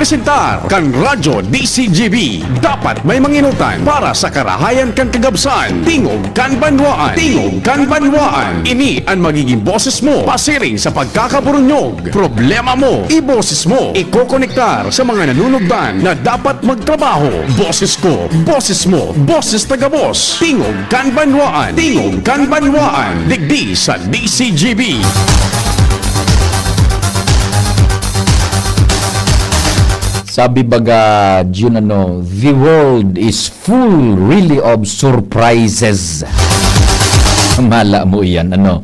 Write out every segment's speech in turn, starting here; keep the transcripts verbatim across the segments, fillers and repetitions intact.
Presentar kan Radyo D C G B. Dapat may manginutan para sa karahayan kan kagabsan. Tingog kan Banwaan. Tingog kan Banwaan. Ini an magiging boses mo pasiring sa pagkakaburunyog. Problema mo, iboses mo. Ikokonektar sa mga nanunugdan na dapat magtrabaho. Boses ko, boses mo, boses taga-boss. Tingog kan Banwaan. Tingog kan Banwaan. Digdi sa D C G B. Sabi baga, Jun, ano, "The world is full really of surprises." Mala mo iyan, ano?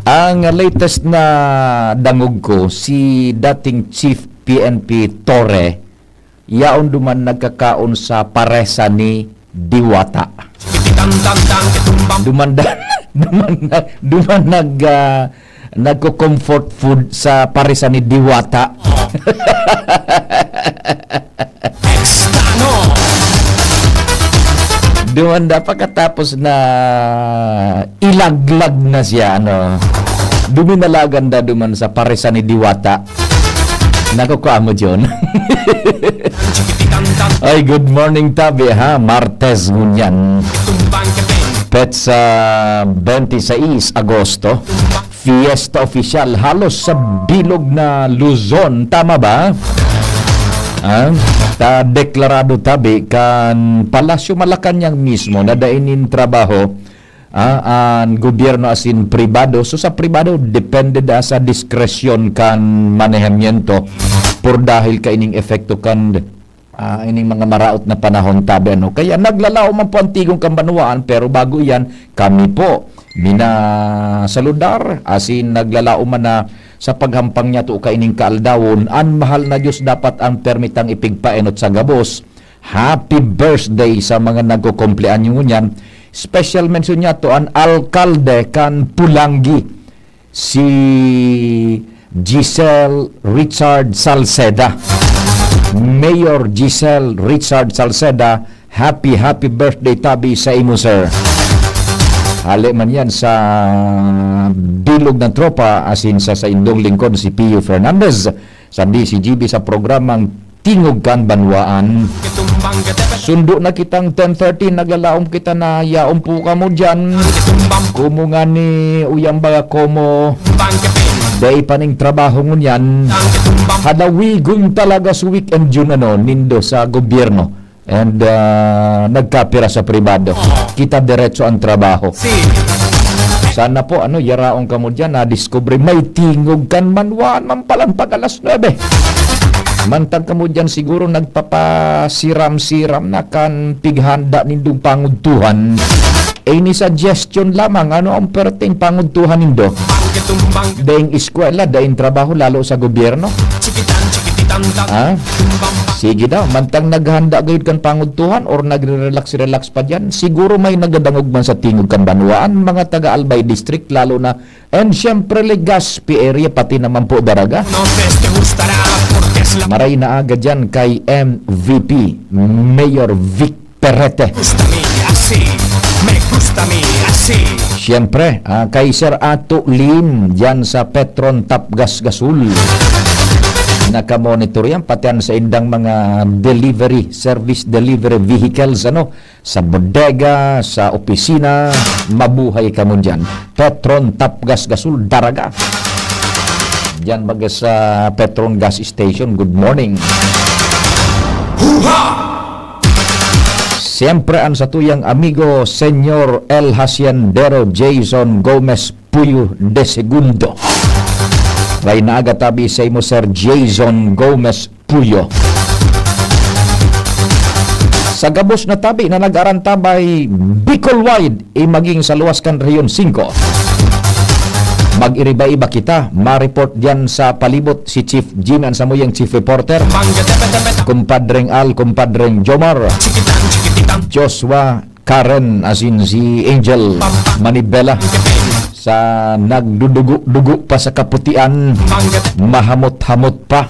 Ang latest na dangog ko, si dating Chief P N P Torre, yaon duman nagkakaon sa paresa ni Diwata. Duman da-, duman na-, duman nag, ah, nagko-comfort food sa paresa ni Diwata. Duman da, pagkatapos na ilaglag na siya, ano, duminalagan da duman sa paresa ni Diwata. Nakukuha mo, John? Ay, good morning, tabi, ha? Martes ngunyan. Petsa twenty-six Agosto. Fiesta official halos sa bilog na Luzon. Tama ba? Ah, ta deklarado tabi kan Palasyo Malacañang mismo na dai nin trabaho, ah, an gobyerno asin pribado. So, sa pribado, depende da sa diskresyon kan manehamiento por dahil kaining epekto kan, ah, ining mga maraot na panahon, tabi, ano. Kaya naglalaom man po an tigong kan banwaan, pero bago iyan, kami po minasaludar asin naglalaom man na sa paghampang niyato kaining kaaldawon. An mahal na Dios dapat an permitang ipigpaenot sa gabos. Happy birthday sa mga nagkukumpleanyo ngunyan. Special mention niyato an alkalde kan Pulangi, si Giselle Richard Salceda. Mayor Giselle Richard Salceda, happy, happy birthday tabi sa imo, sir. Hale man yan sa bilog na tropa, asin sa saindong lingkod, si Pio Fernandez. Sa D C G B sa programang Tingog kan Banwaan. Sundo na kitang ten thirty, naglalaom kita na yaon po kamo diyan. Komo ngani, uyang baga komo, dai pa ning trabaho ngunyan. Halawigon talaga sa weekend yun, ano, nindo sa gobyerno. And, ah, nagkapira sa pribado. Kita diretso ang trabaho. Sana po, ano, yaraon kamo diyan, nadiskubre may tingog kan banwaan man palan pag alas nuebe. Mantang kamo diyan siguro nagpapasiram-siram na kan pighanda nindong pangudtuhan. Any suggestion lamang, ano ang perting pangudtuhan nindo? Daing eskwela, daing trabaho, lalo sa gobyerno? Ha? Sige daw, mantang naghanda gayud kan pangudtuhan or nagre-relax-relax pa diyan, siguro may nagadangog man sa tingog kan banwaan, mga taga Albay District, lalo na, and syempre, Legazpi area, pati naman po Daraga. Maray na aga diyan kay M V P, Mayor Vic Perete. Gusta mi así, me gusta mi así. Siyempre, ah, kay Sir Ato Lim, diyan sa Petron Tapgas Gasol. Nakamonitor yan, pati ang sa indang mga delivery, service delivery vehicles, ano, sa bodega, sa opisina, mabuhay kamo diyan. Petron Tapgas Gasol, Daraga. Diyan baga sa Petron Gas Station, good morning. Siyempre, ang satuyang amigo, Senyor El Haciendero Jason Gomez Puyo de Segundo. May naagatabi sa imo, Sir Jason Gomez Puyo. Sa gabos na tabi na nag-arantabay, Bicol wide, i maging sa luwas kan Rehiyon singko. Mag-iriba-iba kita. Ma-report diyan sa palibot si Chief Jimmy, ang samuyang chief reporter. Kumpadreng Al, Kumpadreng Jomar, Joshua, Karen, asin si Angel Manibela. Sa nagdudugo-dugo pa sa kaputian, mahamot-hamot pa.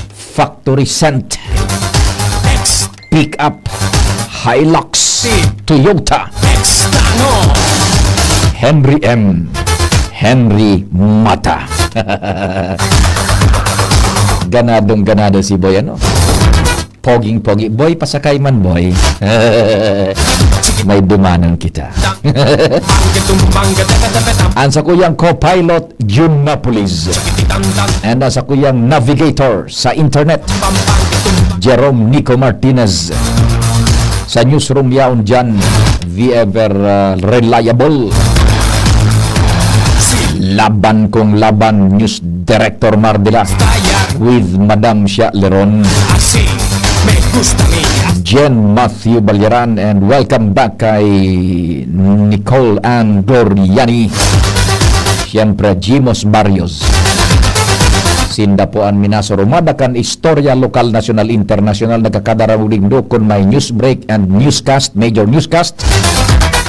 Factory scent. Pick up, Hilux, Toyota, Henry M, Henry Mata. Ganadong ganado si Boy, ano? Poging-pogi. Boy, pasakay man, Boy. May dumanan kita. Ang sakuyang co-pilot, Jun Napolis. And ang sakuyang navigator sa internet, Jerome Nico Martinez. Sa newsroom yaon dyan, the ever, uh, reliable. Laban kong laban, News Director Mardila with Madam Shia Leron. Jen Matthew Balyaran, and welcome back kay Nicole Ann Doriani. Siyempre, Jimos Barrios. Sinda po an minasurumada kan istorya lokal, nasyonal, internasyonal, nagkakadaraw dingdok kun may news break and newscast, major newscast,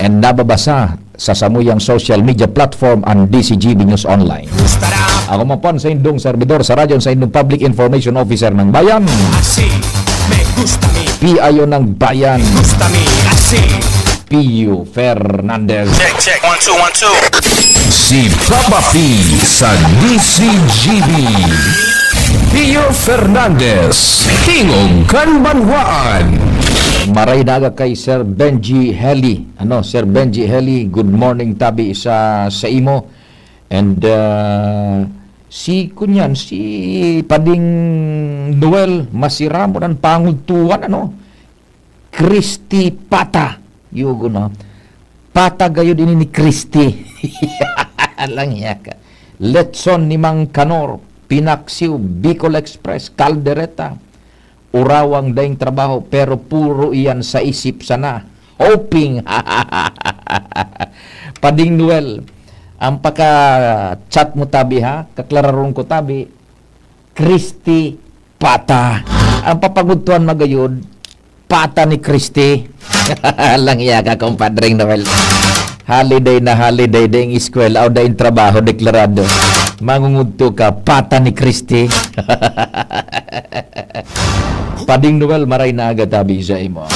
and nababasa sa samuyang social media platform an D C G B News Online. Ako man po an saindong servidor sa radyo, sa indong Public Information Officer ng Bayan, P I O ng Bayan, Pio Fernandez. Check, check. One, two, one, two. Si Papa P sa D C G B. Pio Fernandez, Tingog kan Banwaan. Maray na aga kay Sir Benji Heli. Ano, Sir Benji Heli, good morning tabi sa, sa imo. And, uh, si kunyan, si Pading Noel, masiramon an pangudtuhan, ano? Christy Pata. Yugo na. Pata gayud ini ni Christy. Lang iya ka. Letson ni Mang Kanor, Pinaksiw, Bicol Express, Caldereta. Urawang daing trabaho, pero puro iyan sa isip sana. Hoping. Pading Noel, ang paka-chat mo tabi, ha? Kaklararon ko tabi. Christy Pata. Ang papangudtuhan magayod, pata ni Christy. Lang iya ka, Compadre Noel. Holiday na holiday, daing eskwela o daing trabaho, deklarado. Mangungudto ka, pata ni Christy. Pading Noel, maray na aga tabi sa imo.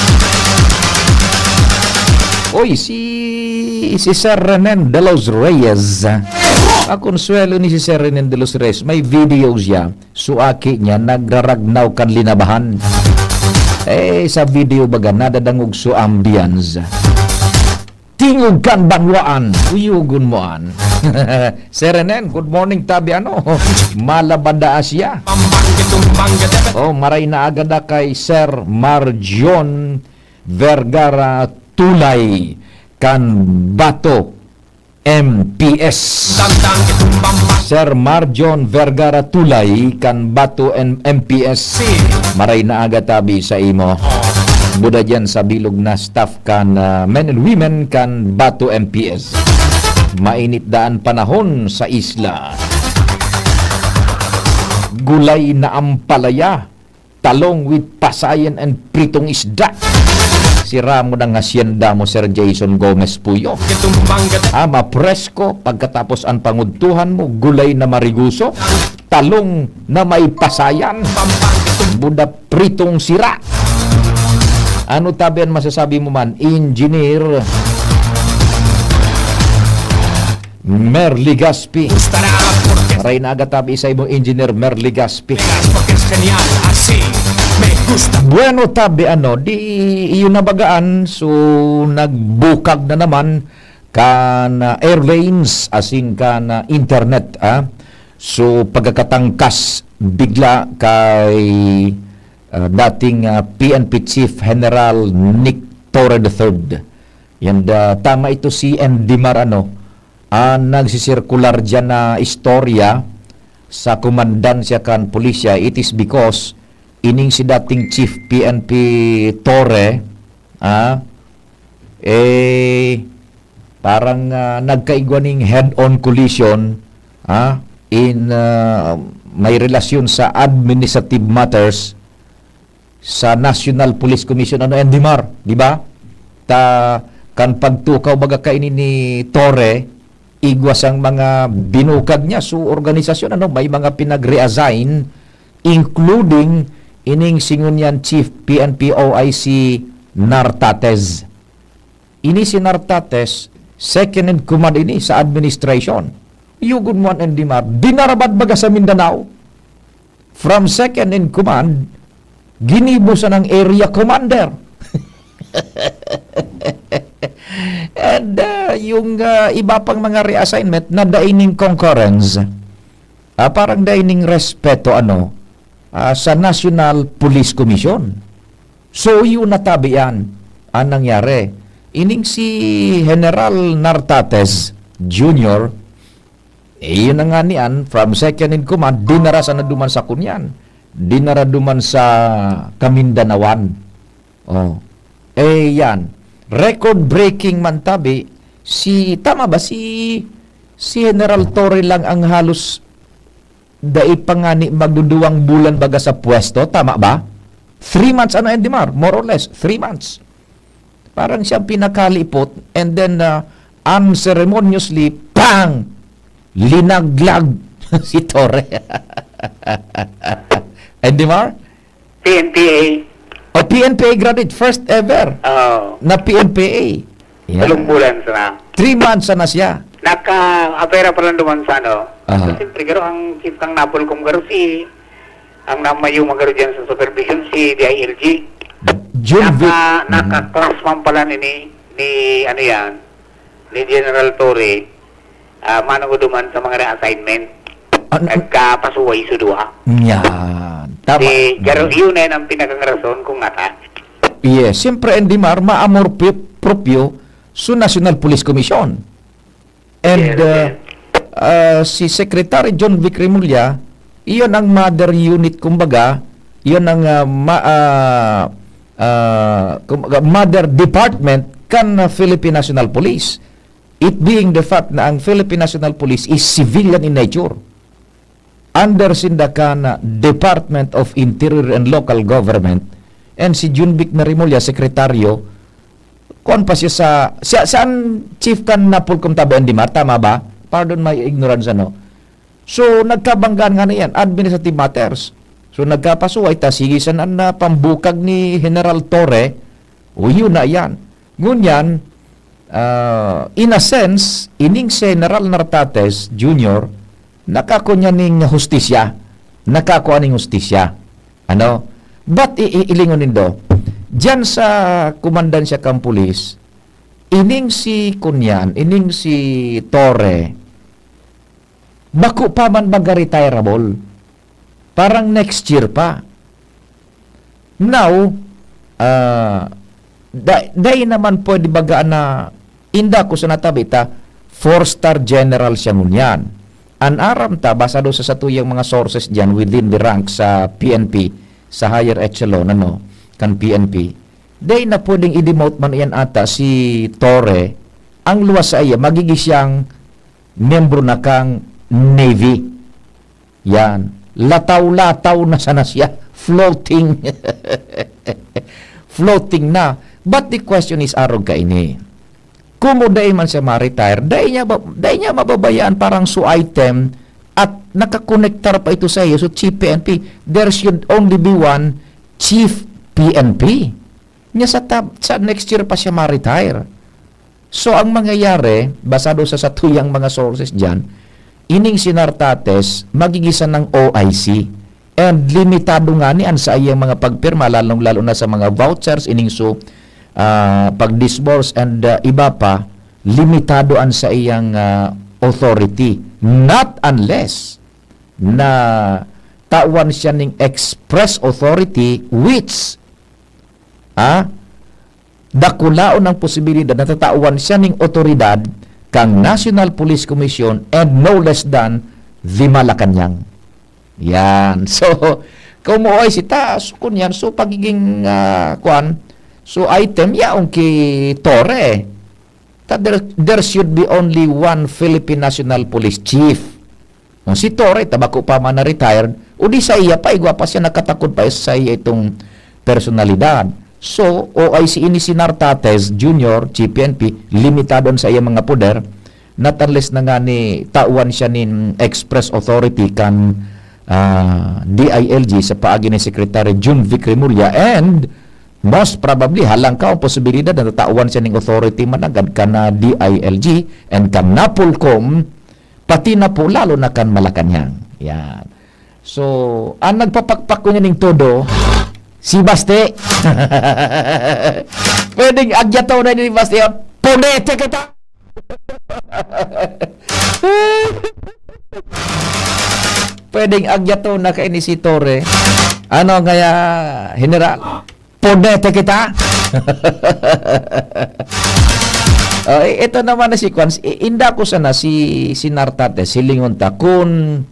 Oy, si, si Sir Renen de los Reyes. Ang konsuelo ni si Sir Renen de los Reyes, may video siya. So, aki niya, nagraragnaw kan linabahan. Eh, sa video baga, nadadangog so ambience. Tingog kan banwaan, uyugon mo an. Sir Renen, good morning, tabi ano? Malabada siya. Oh, maray na aga na kay Sir Marjon Vergara Tulay kan Bato M P S. Sir Marjon Vergara Tulay kan Bato M P S. Maray na aga tabi sa imo. Buda diyan sa bilog na staff kan, ah, men and women kan Bato M P S. Mainit daan panahon sa isla. Gulay na ampalaya, talong with pasayan and pritong isda. Sira mo ng hasyenda mo, Sir Jason Gomez Puyo. Ah, mapresko, pagkatapos ang pangudtuhan mo, gulay na mariguso, talong na may pasayan, buda pritong sira. Ano tabi ang masasabi mo man, Engineer Merly Gaspi? Maray na aga tabi sa imo, Engineer Merly Gaspi. Bueno, tabi ano, di iyo nabagaan, so nagbukag na naman kan, ah, airlines, asin kan, ah, internet, ah. So, pagkakatangkas bigla kay, ah, dating, ah, P N P Chief General Nick Torre the third. Yan, ah, tama ito si Andy Mar, ano, ah, nagsisirkular diyan na istorya sa komandansya kan pulisya. It is because ining si dating Chief P N P Torre, ah, eh, parang, ah, nagkaigwa ning head-on collision, ah, in, ah, may relasyon sa administrative matters sa National Police Commission, ano, Andy Mar, di ba? Ta, kan pagtukaw baga kaini ni Torre, igwa sang mga binukag niya. So, organisasyon, ano, may mga pinag-reassign, including ining si ngunyan Chief P N P O I C Nartates. Ini si Nartates, second in command ini sa administration. Yugon mo an Andy Mar, binarabad baga sa Mindanao. From second in command, ginibo sa ng area commander. And uh, yung uh, iba pang mga reassignment na daining concurrence, uh, parang daining respeto ano uh, sa National Police Commission. So yun natabian ang nangyari. Ining si General Nartates Junior, eh, yun na nga niyan, from second in command, dinara sa naduman sa Kunyan. Dinara duman sa Kamindanawan. Oh. Eh, yan. Record-breaking man tabi, si, tama ba, si, si General Torre lang ang halos dai pa nga ni magduduwang bulan baga sa pwesto, tama ba? Three months, ano, Endimar? More or less, three months. Parang siyang pinakalipot and then uh, unceremoniously, pang! Linaglag si Torre. Endimar? P N P A. O P N P A graduate, first ever Oh, na P N P A. Yeah. Talong bulan sana. Three months na siya. Naka-apera pa lang duman sa ano. Aha. So, siyempre, garo ang chief ng Napolcom, garo si, ang namayo magaro dyan sa supervision, si D I L G. June Vic. Naka, naka-class man pala ni, ni, ni, ano yan, ni General Torre, ah, manong duman sa mga reassignment. An- Nagkapasuway sa duha. Yan. Tama. Si, garo, yun na yun ang pinakang rason kung ngata. Yes. Siyempre, Endimar, maamor pi- proprio su National Police Commission. And Yes, uh, yes. uh, si Secretary John Vic Remulla, iyon ang mother unit, kumbaga, iyon ang uh, ma- uh, uh, kumbaga, mother department kan uh, Philippine National Police. It being the fact na ang Philippine National Police is civilian in nature. Under sinda kan Department of Interior and Local Government, and si Junvic Narimulya, sekretaryo, kuwan pa siya sa, siya, saan chief kan Napolcom tabi, Endimar? Tama ba? Pardon my ignorance, ano? So, nagkabanggaan nga na yan, administrative matters. So, nagkapasuway ta, sige, san an na pambukag ni General Torre, o yun na yan. Ngunyan, ah, in a sense, ining si General Nartates Junior, nakakua niya ning hustisya. Nakakua ning hustisya. Ano? But i- i- ilingon nindo, diyan sa komandansya kan pulis, ining si Kunyan, ining si Torre, bako pa man baga retirable. Parang next year pa. Now, ah, da- dai naman pwede baga na inda ko sa natabi ta, four-star general siya ngunyan. An aram ta, basado sa satuyang mga sources diyan within the ranks sa P N P, sa higher echelon, ano, kan P N P, dai na pwedeng i-demote man iyan ata si Torre, ang luwas sa iya, magiging siyang miyembro na kang Navy. Yan. Lataw-lataw na sana siya. Floating. Floating na. But the question is, arog kaini. Kumo dai man siya ma-retire, dai niya, ba, dai niya mababayaan parang su item at nakakonektar pa ito sa iyo. So, Chief P N P, there should only be one Chief P N P. Nya sa, tab, sa next year pa siya ma-retire. So, ang mangyayari, basado sa satuyang mga sources diyan, ining si Nartates, magigisa ng O I C. And limitado nga ni an sa iyang mga pagpirma, lalong-lalo na sa mga vouchers, ining so, ah, pag-disburse and ah, iba pa, limitado an sa iyang ah, authority. Not unless na tawan siya ning express authority which ah, dakulaon ang posibilidad na tatawan siya ning otoridad kan National Police Commission and no less than the Malacañang. Yan. So, kung mo ay si taas, kun yan, so pagiging, ah, kwan, so item, yaong ki Torre. Ta there, there should be only one Philippine National Police Chief. Kung si Torre, tabako pa man na retired, o di sa iya pa, igwa pa siya, nakatakod pa sa iya itong personalidad. So, O I C ini si Nartates Junior, G P N P, limitado sa iya mga poder, not unless na nga ni tawan siya nin express authority kan ah, D I L G sa paagi ni Secretary Jun Vic Remulla and most probably, halangkaw ang posibilidad na tatawan siya ning authority managad kan D I L G and kan Napolcom, pati na po lalo na kan Malacañang. Yan. So, ang nagpapakpak ko niya ning todo, si Baste. Pwedeng agyato na ni Baste, "Punete kita!" Pwedeng agyato na kaini si Torre. Ano kaya, General? Punete kita! Oh, i-, ito naman na sequence, i-, inda ko sana si, si Nartate, si Lingon ta, kung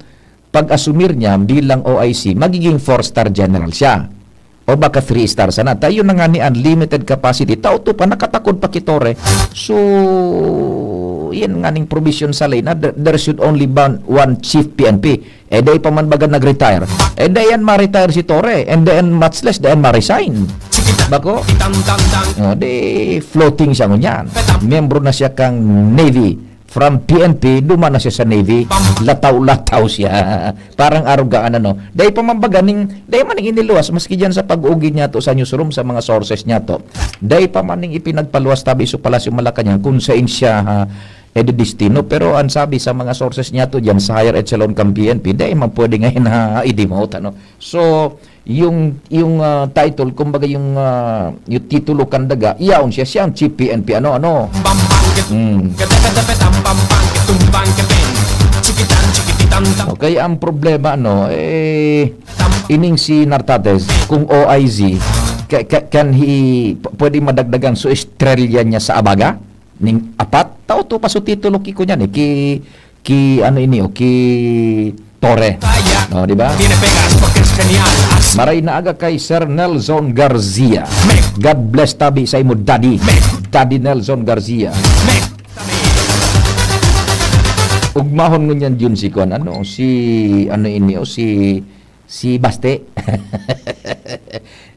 pag-asumir niya bilang O I C, magiging four-star general siya. O baka three-star sana. Tayo na nga ni unlimited capacity. Tao to pa, nakatakod pa ki Torre. So, yan nga ning provision sa ley na there, there should only be one chief P N P. Eh, dai pa man baga nag-retire. Eh, dai yan ma-retire si Torre. And then, much less, dai yan ma-resign. Bako? Oh, di floating siya ngunyan. Miyembro na siya kang Navy. From P N P, duman na siya sa Navy. Lataw-lataw siya. Parang arugaan, ano. Dai pa man baga ning, dai man ning iniluwas, maski dyan sa pag-uugid niya to sa newsroom, sa mga sources niya to. Dai pa man ning ipinagpaluwas tabi sa Palasyo Malacañang, kung saan siya, ha, eh, di destino. Pero ang sabi sa mga sources niya to dyan sa higher echelon kang P N P, dai man pwede ngayon na i-demote, ano. So, yung, yung, ah, title, kumbaga yung, ah, yung titulo kan daga, iyaon siya, siya ang chief P N P, ano, ano. Mm. Okay, ang problema, ano, eh, ining si Nartates, kung O I Z, ca-, ca-, can he, p-, pwede madagdagan so estrella niya sa abaga? Ning apat? Tao to pa so titulo ki ko niyan, eh, ki, ki, ano ini, oh, ki Torre. No, di ba? Maray na aga kay Sir Nelson Garcia. God bless tabi sa imo, Daddy. Daddy Nelson Garcia. Ugmahon ngunyan yun si kuan, ano, si, ano ini, oh, si, si Baste.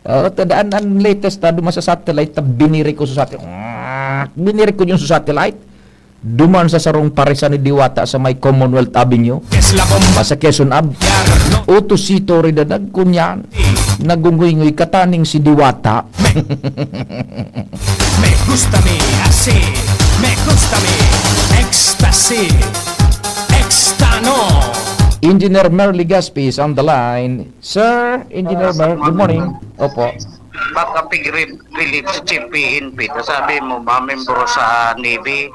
Oh, tandaan, ang latest na duman sa satellite, ta biniri ko sa satellite. Biniri ko yun sa satellite. Duman sa sarong parisan ni Diwata sa may Commonwealth Avenue, sa Quezon Ave. Utos si Torre na nagkunyan, nagungoy-ngoy kataning si Diwata. Me gusta mi, así. Me gusta mi, ecstasy. Extano. Engineer Mer Legaspi is on the line. Sir, Engineer Mer, good morning. Opo. Baka pig-relieve si Chief P N P. Ta sabi mo, mamembro sa Navy.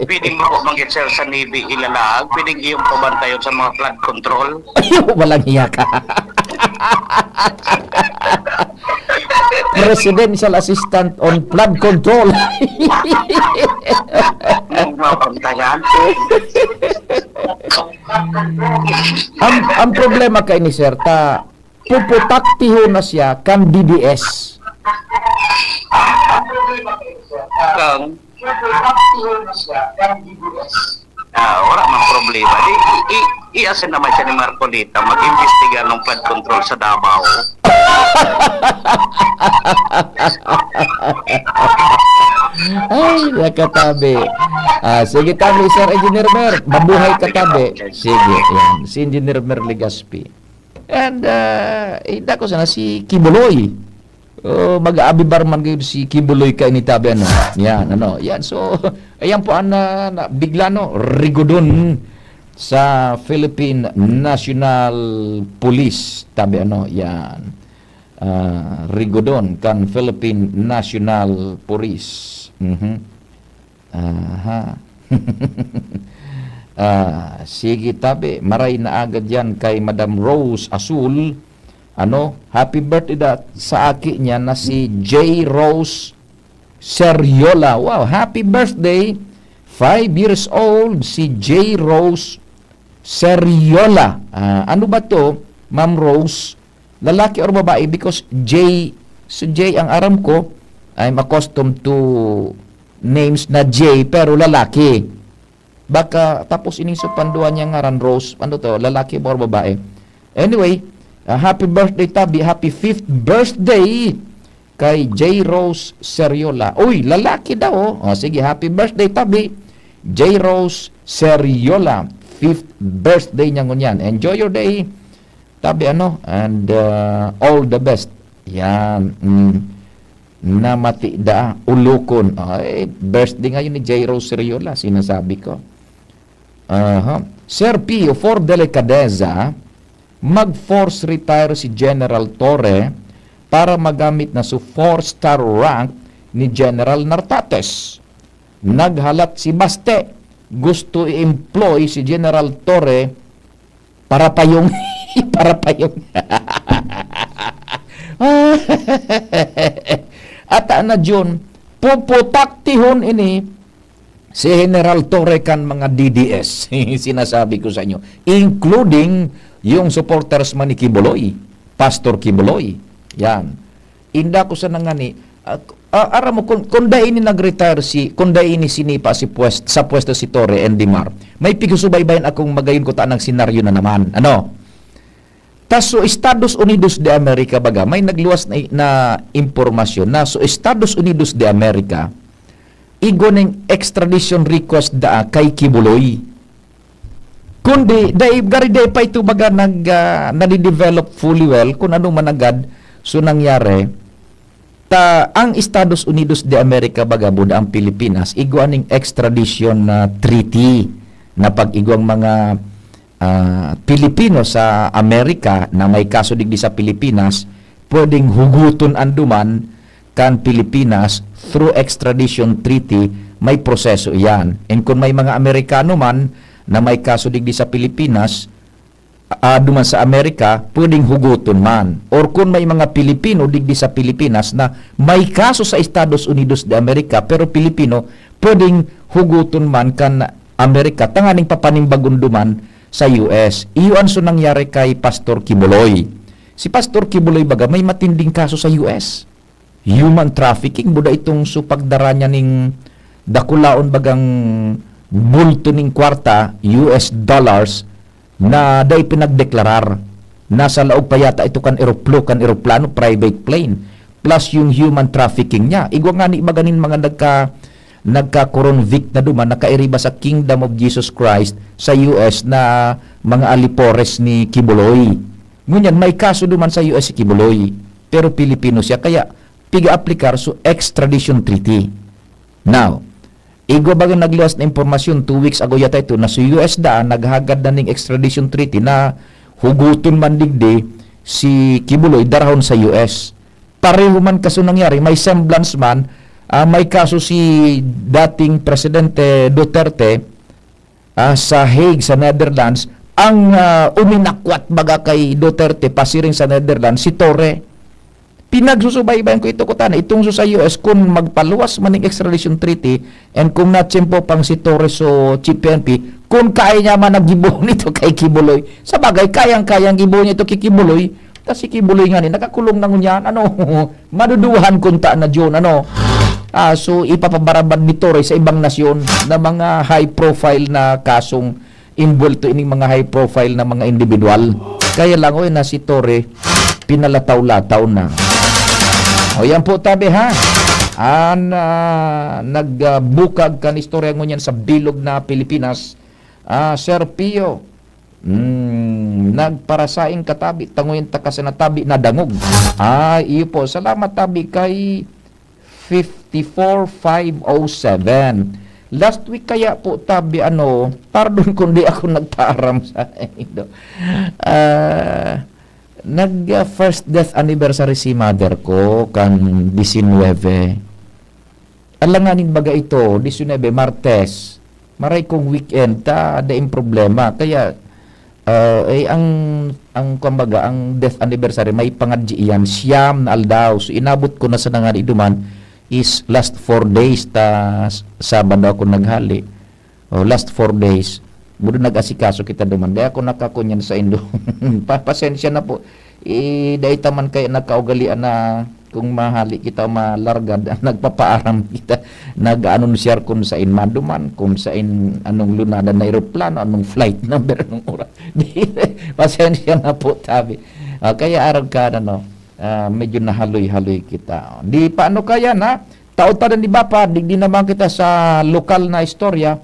Pwede mo ko manggit, sir, sa Navy ilalaag. Pwede iyong pabantayon sa mga flood control. Walang hiya ka. Presidential Assistant on Flood Control. Ang mapantayan. Ang, ang problema kay ni sir, ta puputaktiho na siya kan D D S. Kang Ah, wala mang problema. Di, i, i, i-asin naman siya ni Marcoleta, mag-imbestiga ng flood control sa Davao. Ay, nakatabi. Ah, sige, tabi, Sir Engineer Mer. Mabuhay ka, tabi. Sige, yan. Si Engineer Mer Legaspi. And, ah, eh, dako sana si Kibuloy. Oh, mag-aabibar man gayud si Kibuloy kaini tabi, ano. Yan, ano. Yan, so, ayan po ang, ah, na, bigla, no, rigodon sa Philippine National Police tabi, ano. Yan. Ah, rigodon kan Philippine National Police. Mhm. Aha. Ah, sige tabi, maray na agad yan kay Madam Rose Asul. Ano, happy birthday da, sa aki niya na si J Rose Seriola. Wow, happy birthday. Five years old, si J Rose Seriola. Ah, ano ba to, Ma'am Rose? Lalaki or babae? Because J, so J ang aram ko, I'm accustomed to names na J, pero lalaki. Baka, tapos ining sa pandua niya ngaran, Rose, ano to, lalaki ba or babae? Anyway, ah, happy birthday, tabi. Happy fifth birthday kay J Rose Seriola. Uy, lalaki daw, oh. Oh, sige, happy birthday, tabi. J Rose Seriola, fifth birthday niya ngunyan. Enjoy your day, tabi, ano, and, uh, all the best. Yan. Mm. Namati da, ulokon. Ay, birthday ngayon ni J Rose Seriola, sinasabi ko. Aha. Sir Pio, for delikadeza, mag-force retire si General Torre para magamit na su four-star rank ni General Nartates. Naghalat si Baste. Gusto i-employ si General Torre para payong. Para payong. Ata na, Jun, puputaktihon ini si General Torre kan mga D D S. Sinasabi ko sa inyo, including yung supporters man ni Quiboloy, Pastor Quiboloy. Yan. Inda ko sa nangani, ah, ah, aram mo, kung, kung dai ini nag-retire si, kung dai ini sinipa si pwest-, sa pwesto si Torre and Dimar, may pigsusubaybayan akong magayon ko tanang senaryo na naman. Ano? Ta so Estados Unidos de America, baga, may nagluwas na, na impormasyon na so Estados Unidos de America, igwa ning extradition request daa kay Quiboloy. Kundi, dai, gari dai pa ito, baga, nag, ah, nadidevelop fully well kung ano man agad so nangyari. Ta, ang Estados Unidos de America, baga, buda ang Pilipinas, igwa ning extradition na treaty na pag-igwang mga, ah, Pilipino sa Amerika na may kaso digdi sa Pilipinas, pwedeng huguton anduman kan Pilipinas through extradition treaty, may proseso iyan. And kung may mga Amerikano man na may kaso digdi sa Pilipinas, ah, duman sa Amerika, pwedeng hugoton man. Or kung may mga Pilipino digdi sa Pilipinas na may kaso sa Estados Unidos de America, pero Pilipino, pwedeng hugoton man kan Amerika, tanganing papanimbagon duman sa U S. Iyo an so nangyari kay Pastor Quiboloy. Si Pastor Quiboloy, baga, may matinding kaso sa U S. Human trafficking, buda itong so pagdara niya ning dakulaon, bagang bulto ning kwarta, U S dollars, na dai pinagdeklarar. Nasa laog pa yata ito kan eroplo-, kan eroplano, private plane. Plus yung human trafficking niya. Igwa nga ni, baga, nin mga nagka-, nagka-convict na duman, nakairiba sa Kingdom of Jesus Christ sa U S na mga alipores ni Quiboloy. Ngunyan, may kaso duman sa U S si Quiboloy, pero Pilipino siya, kaya piga-aplikar so extradition treaty. Now, igwa baga nagluwas na impormasyon, two weeks ago yata ito, na si U S daan naghagad na ning extradition treaty na huguton man digdi si Quiboloy, darahon sa U S. Pareho man kaso nangyari, may semblance man, ah, may kaso si dating Presidente Duterte, ah, sa Hague, sa Netherlands, ang, ah, uminakwat baga kay Duterte pasiring sa Netherlands, si Torre. Pinagsusubaybayan ko ito, kutana, itong so sa U S, kung magpaluwas man ning extradition treaty, and kung natsimpo pang si Torre so chief P N P, kung kaya niya man naggibo nito kay Quiboloy. Sa bagay, kayang-kayang gibo niya ito kay Quiboloy. Ta si Quiboloy ngani, nakakulong na ngunyan, ano, maduduhan kunta na Jun, ano. Ah, so, ipapabarabad ni Torre sa ibang nasyon na mga high profile na kasong involved to ining mga high profile na mga individual. Kaya lang, oy, na si Torre, pinalataw-lataw na. O, yan po, tabi, ha? An, ah, nagbukag kan istorya ngunyan sa bilog na Pilipinas, ah, Sir Pio, Hmm, nagparasaing ka, tabi, tangoyan ta ka sana, tabi, nadangog. Ah, iyo po. Salamat, tabi, kay fifty-four five oh seven. Last week kaya po, tabi, ano, pardon kung di ako nagpaaram sa inyo. Ah, nag, ah, first death anniversary si mother ko, kan disinwebe. Alanganin baga ito, disinwebe, Martes. Maray kong weekend, ta daing problema. Kaya, ah, eh, ang, ang, kumbaga, ang death anniversary, may pangadyi iyan, siyam na aldaw. So, inabot ko na sa nangani duman is last four days, ta s-, Sabado ako naghali. Oh, last four days. Budo nag-asikaso kita duman. Di ako nakakunyan sa indo. Pa-, pasensya na po. Eh, dai ta man kaya nagkaugalian na kung mahali kita o malargad, nagpapaaram kita, nag-aanunsyar kung sain maduman, kung sain, anong lunadan na eroplano, anong flight number, anong oras. Di, pasensya na po, tabi. Ah, kaya arog ka, ano, ah, medyo nahaloy-haloy kita. Di, paano kaya na? Taotan na, di ba, pa, digdi naman kita sa lokal na istorya,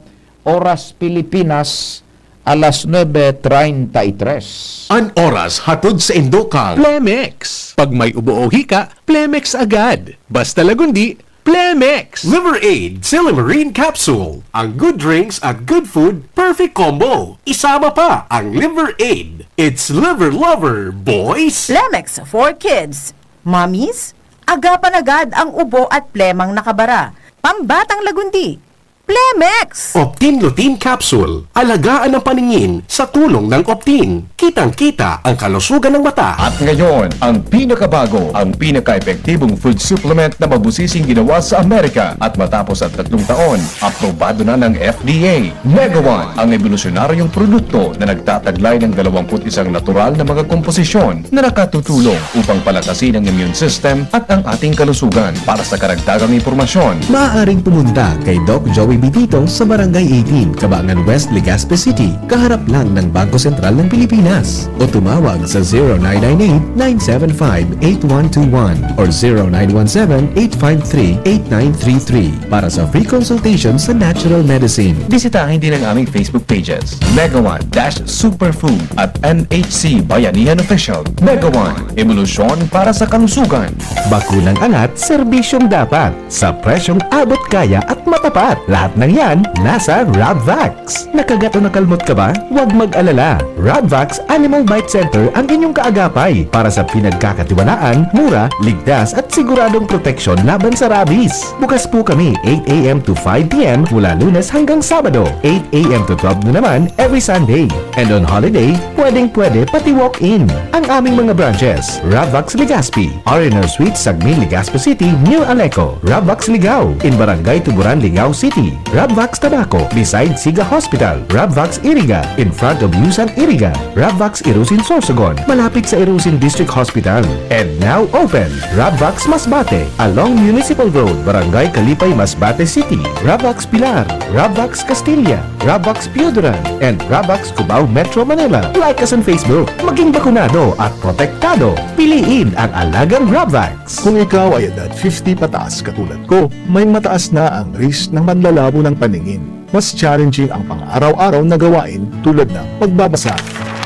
oras Pilipinas, alas nuebe treinta y tres. An oras hatod sa indo kang Plemex. Pag may ubo o hika, Plemex agad. Basta Lagundi, Plemex! Liver Aid, Silimarin Capsule. Ang good drinks at good food, perfect combo. Isama pa ang Liver Aid. It's Liver Lover, boys! Plemex for kids. Mommies, agapan agad ang ubo at plemang nakabara. Pambatang lagundi. Plemex! Optin Lutein Capsule. Alagaan ang paningin sa tulong ng Optin. Kitang-kita ang kalusugan ng mata. At ngayon, ang pinakabago, ang pinaka-epektibong food supplement na mabusising ginawa sa Amerika. At matapos ang tatlong taon, aprobado na ng F D A. Mega One, ang ebolusyonaryong produkto na nagtataglay ng dalawampu't isang natural na mga komposisyon na nakatutulong upang palakasin ang immune system at ang ating kalusugan. Para sa karagdagang impormasyon, maaaring pumunta kay Doc Joey Bitito sa Barangay eighteen, Cabangan West, Legazpi City, kaharap lang ng Bangko Sentral ng Pilipinas. O tumawag sa zero nine nine eight, nine seven five, eight one two one or zero nine one seven, eight five three, eight nine three three para sa free consultation sa natural medicine. Bisitahin din ang aming Facebook pages, Mega One dash Superfood at N H C Bayanihan Official. Mega One, ebolusyon para sa kalusugan. Bakunang angat, serbisyong dapat. Sa presyong abot kaya at matapat. Lahat ng yan, nasa Rabvax. Nakagat o nakalmot ka ba? Huwag mag-alala. Rabvax Animal Bite Center ang inyong kaagapay para sa pinagkakatiwalaan, mura, ligtas at siguradong proteksyon laban sa rabies. Bukas po kami eight a m to five p m mula Lunes hanggang Sabado, eight a m to twelve na naman every Sunday. And on holiday, pwedeng-pwede pati walk-in. Ang aming mga branches, Rabvax Legazpi, R and R Suite, Sagmin, Legazpi City, New Aleco, Rabvax Ligao, in Barangay Tuburan, Ligao City, Rabvax Tabaco, beside Siga Hospital, Rabvax Iriga, in front of Yusan Iriga, Rabvax Irusin Sorsogon, malapit sa Irusin District Hospital. And now open, Rabvax Masbate, along Municipal Road, Barangay Kalipay, Masbate City, Rabvax Pilar, Rabvax Castilla, Rabvax Pioduran, and Rabvax Cubao, Metro Manila. Like us on Facebook. Maging bakunado at protektado. Piliin ang alagang Rabvax. Kung ikaw ay edad fifty pataas katulad ko, may mataas na ang risk ng panlalabo ng paningin. Mas challenging ang pang-araw-araw na gawain tulad ng pagbabasa,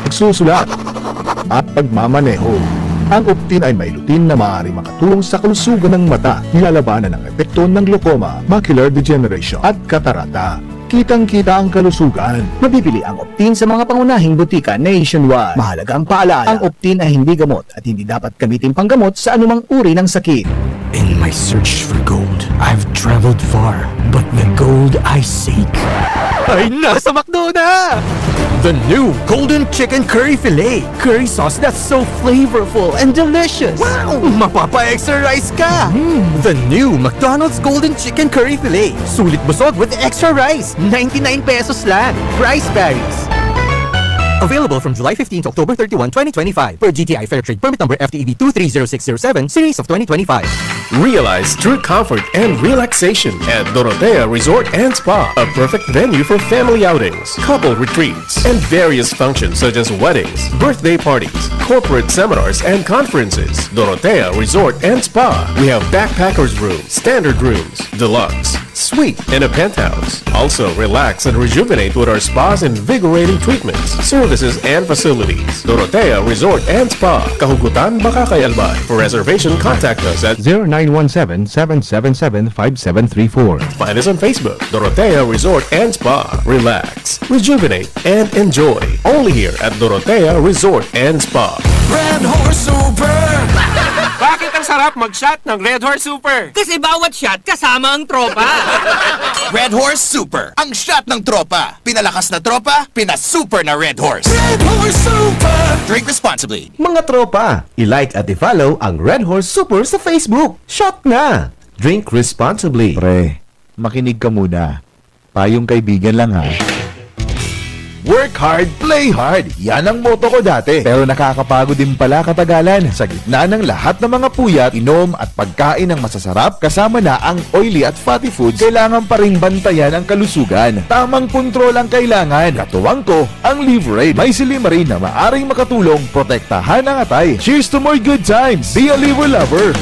pagsusulat, at pagmamaneho. Ang Optin ay may lutein na maaaring makatulong sa kalusugan ng mata, nilalabanan ang epekto ng glaucoma, macular degeneration, at katarata. Kitang-kita ang kalusugan. Mabibili ang Optin sa mga pangunahing botika nationwide. Mahalaga ang paalala, ang Optin ay hindi gamot at hindi dapat gamitin panggamot sa anumang uri ng sakit. In my search for gold, I've traveled far, but the gold I seek ay nasa McDo na! The new Golden Chicken Curry Fillet. Curry sauce that's so flavorful and delicious. Wow! Mapapa-extra rice ka! Mm. The new McDonald's Golden Chicken Curry Fillet. Sulit busog with extra rice. Ninety-nine pesos lang. Price varies. Available from July fifteen to October thirty-one, twenty twenty-five. Per G T I Fair Trade Permit Number F T E B two three zero six zero seven, Series of twenty twenty-five. Realize true comfort and relaxation at Dorotea Resort and Spa, a perfect venue for family outings, couple retreats, and various functions such as weddings, birthday parties, corporate seminars, and conferences. Dorotea Resort and Spa. We have backpackers room, standard rooms, deluxe, suite, and a penthouse. Also, relax and rejuvenate with our spa's invigorating treatments, services, and facilities. Dorotea Resort and Spa, Kahugutan, Bacacay, Albay. For reservation, contact us at zero nine one seven, seven seven seven, five seven three four. Find us on Facebook, Dorotea Resort and Spa. Relax, rejuvenate, and enjoy. Only here at Dorotea Resort and Spa. Red Horse Super! Bakit ang sarap mag-shot ng Red Horse Super? Kasi bawat shot kasama ang tropa. Red Horse Super, ang shot ng tropa. Pinalakas na tropa, pinasuper na Red Horse. Red Horse Super! Drink responsibly. Mga tropa, i-like at i-follow ang Red Horse Super sa Facebook. Shot na! Drink responsibly. Pre, makinig ka muna. Payong kaibigan lang, ha. Work hard, play hard. Yan ang motto ko dati. Pero nakakapagod din pala katagalan. Sa gitna ng lahat ng mga puyat, inom at pagkain ng masasarap, kasama na ang oily at fatty foods, kailangan pa ring bantayan ang kalusugan. Tamang kontrol ang kailangan. Katuwang ko, ang Liver Aid. May silymarin na maaring makatulong protektahan ang atay. Cheers to more good times! Be a Liver Lover!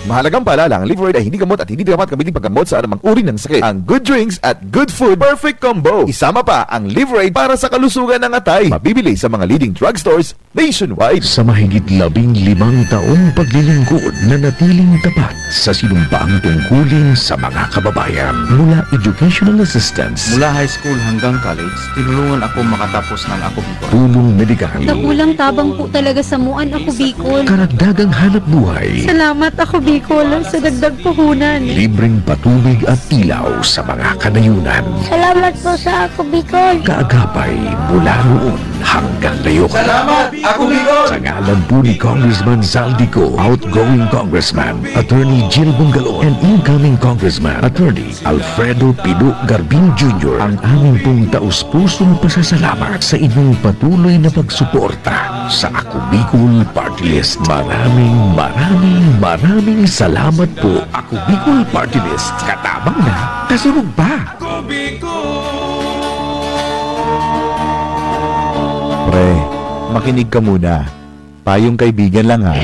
Mahalagang paalala, ang Liverade ay hindi gamot at hindi dapat gamitin paggamot sa anumang uri ng sakit. Ang good drinks at good food, perfect combo. Isama pa ang Liverade para sa kalusugan ng atay. Mabibili sa mga leading drugstores nationwide. Sa mahigit labing limang taong paglilingkod, nanatiling tapat sa sinumpaang tungkulin sa mga kababayan. Mula educational assistance, Mula high school hanggang college, tinulungan ako makatapos ng Ako Bicol. Tulong medikal, Nakulang tabang po talaga sa muan Ako Bicol. Karagdagang hanap buhay. Salamat Ako Bicol sa dagdag puhunan. Libreng patubig at ilaw sa mga kanayunan. Salamat po sa Ako Bicol. Kaagapay mula noon hanggang ngayon. Salamat, Ako Bicol! Sa ngalan po ni Congressman Zaldy Co, outgoing Congressman Attorney Jill Bongalon, and incoming Congressman Attorney Alfredo Pido Garbin Junior, ang amin pong taus-pusong pasasalamat sa inyong patuloy na pagsuporta sa Ako Bicol Party List. Maraming, maraming, maraming salamat po. Ako Bicol Party List, katabang na, kasurog pa. Pre, makinig ka muna. Payong kaibigan lang, ha.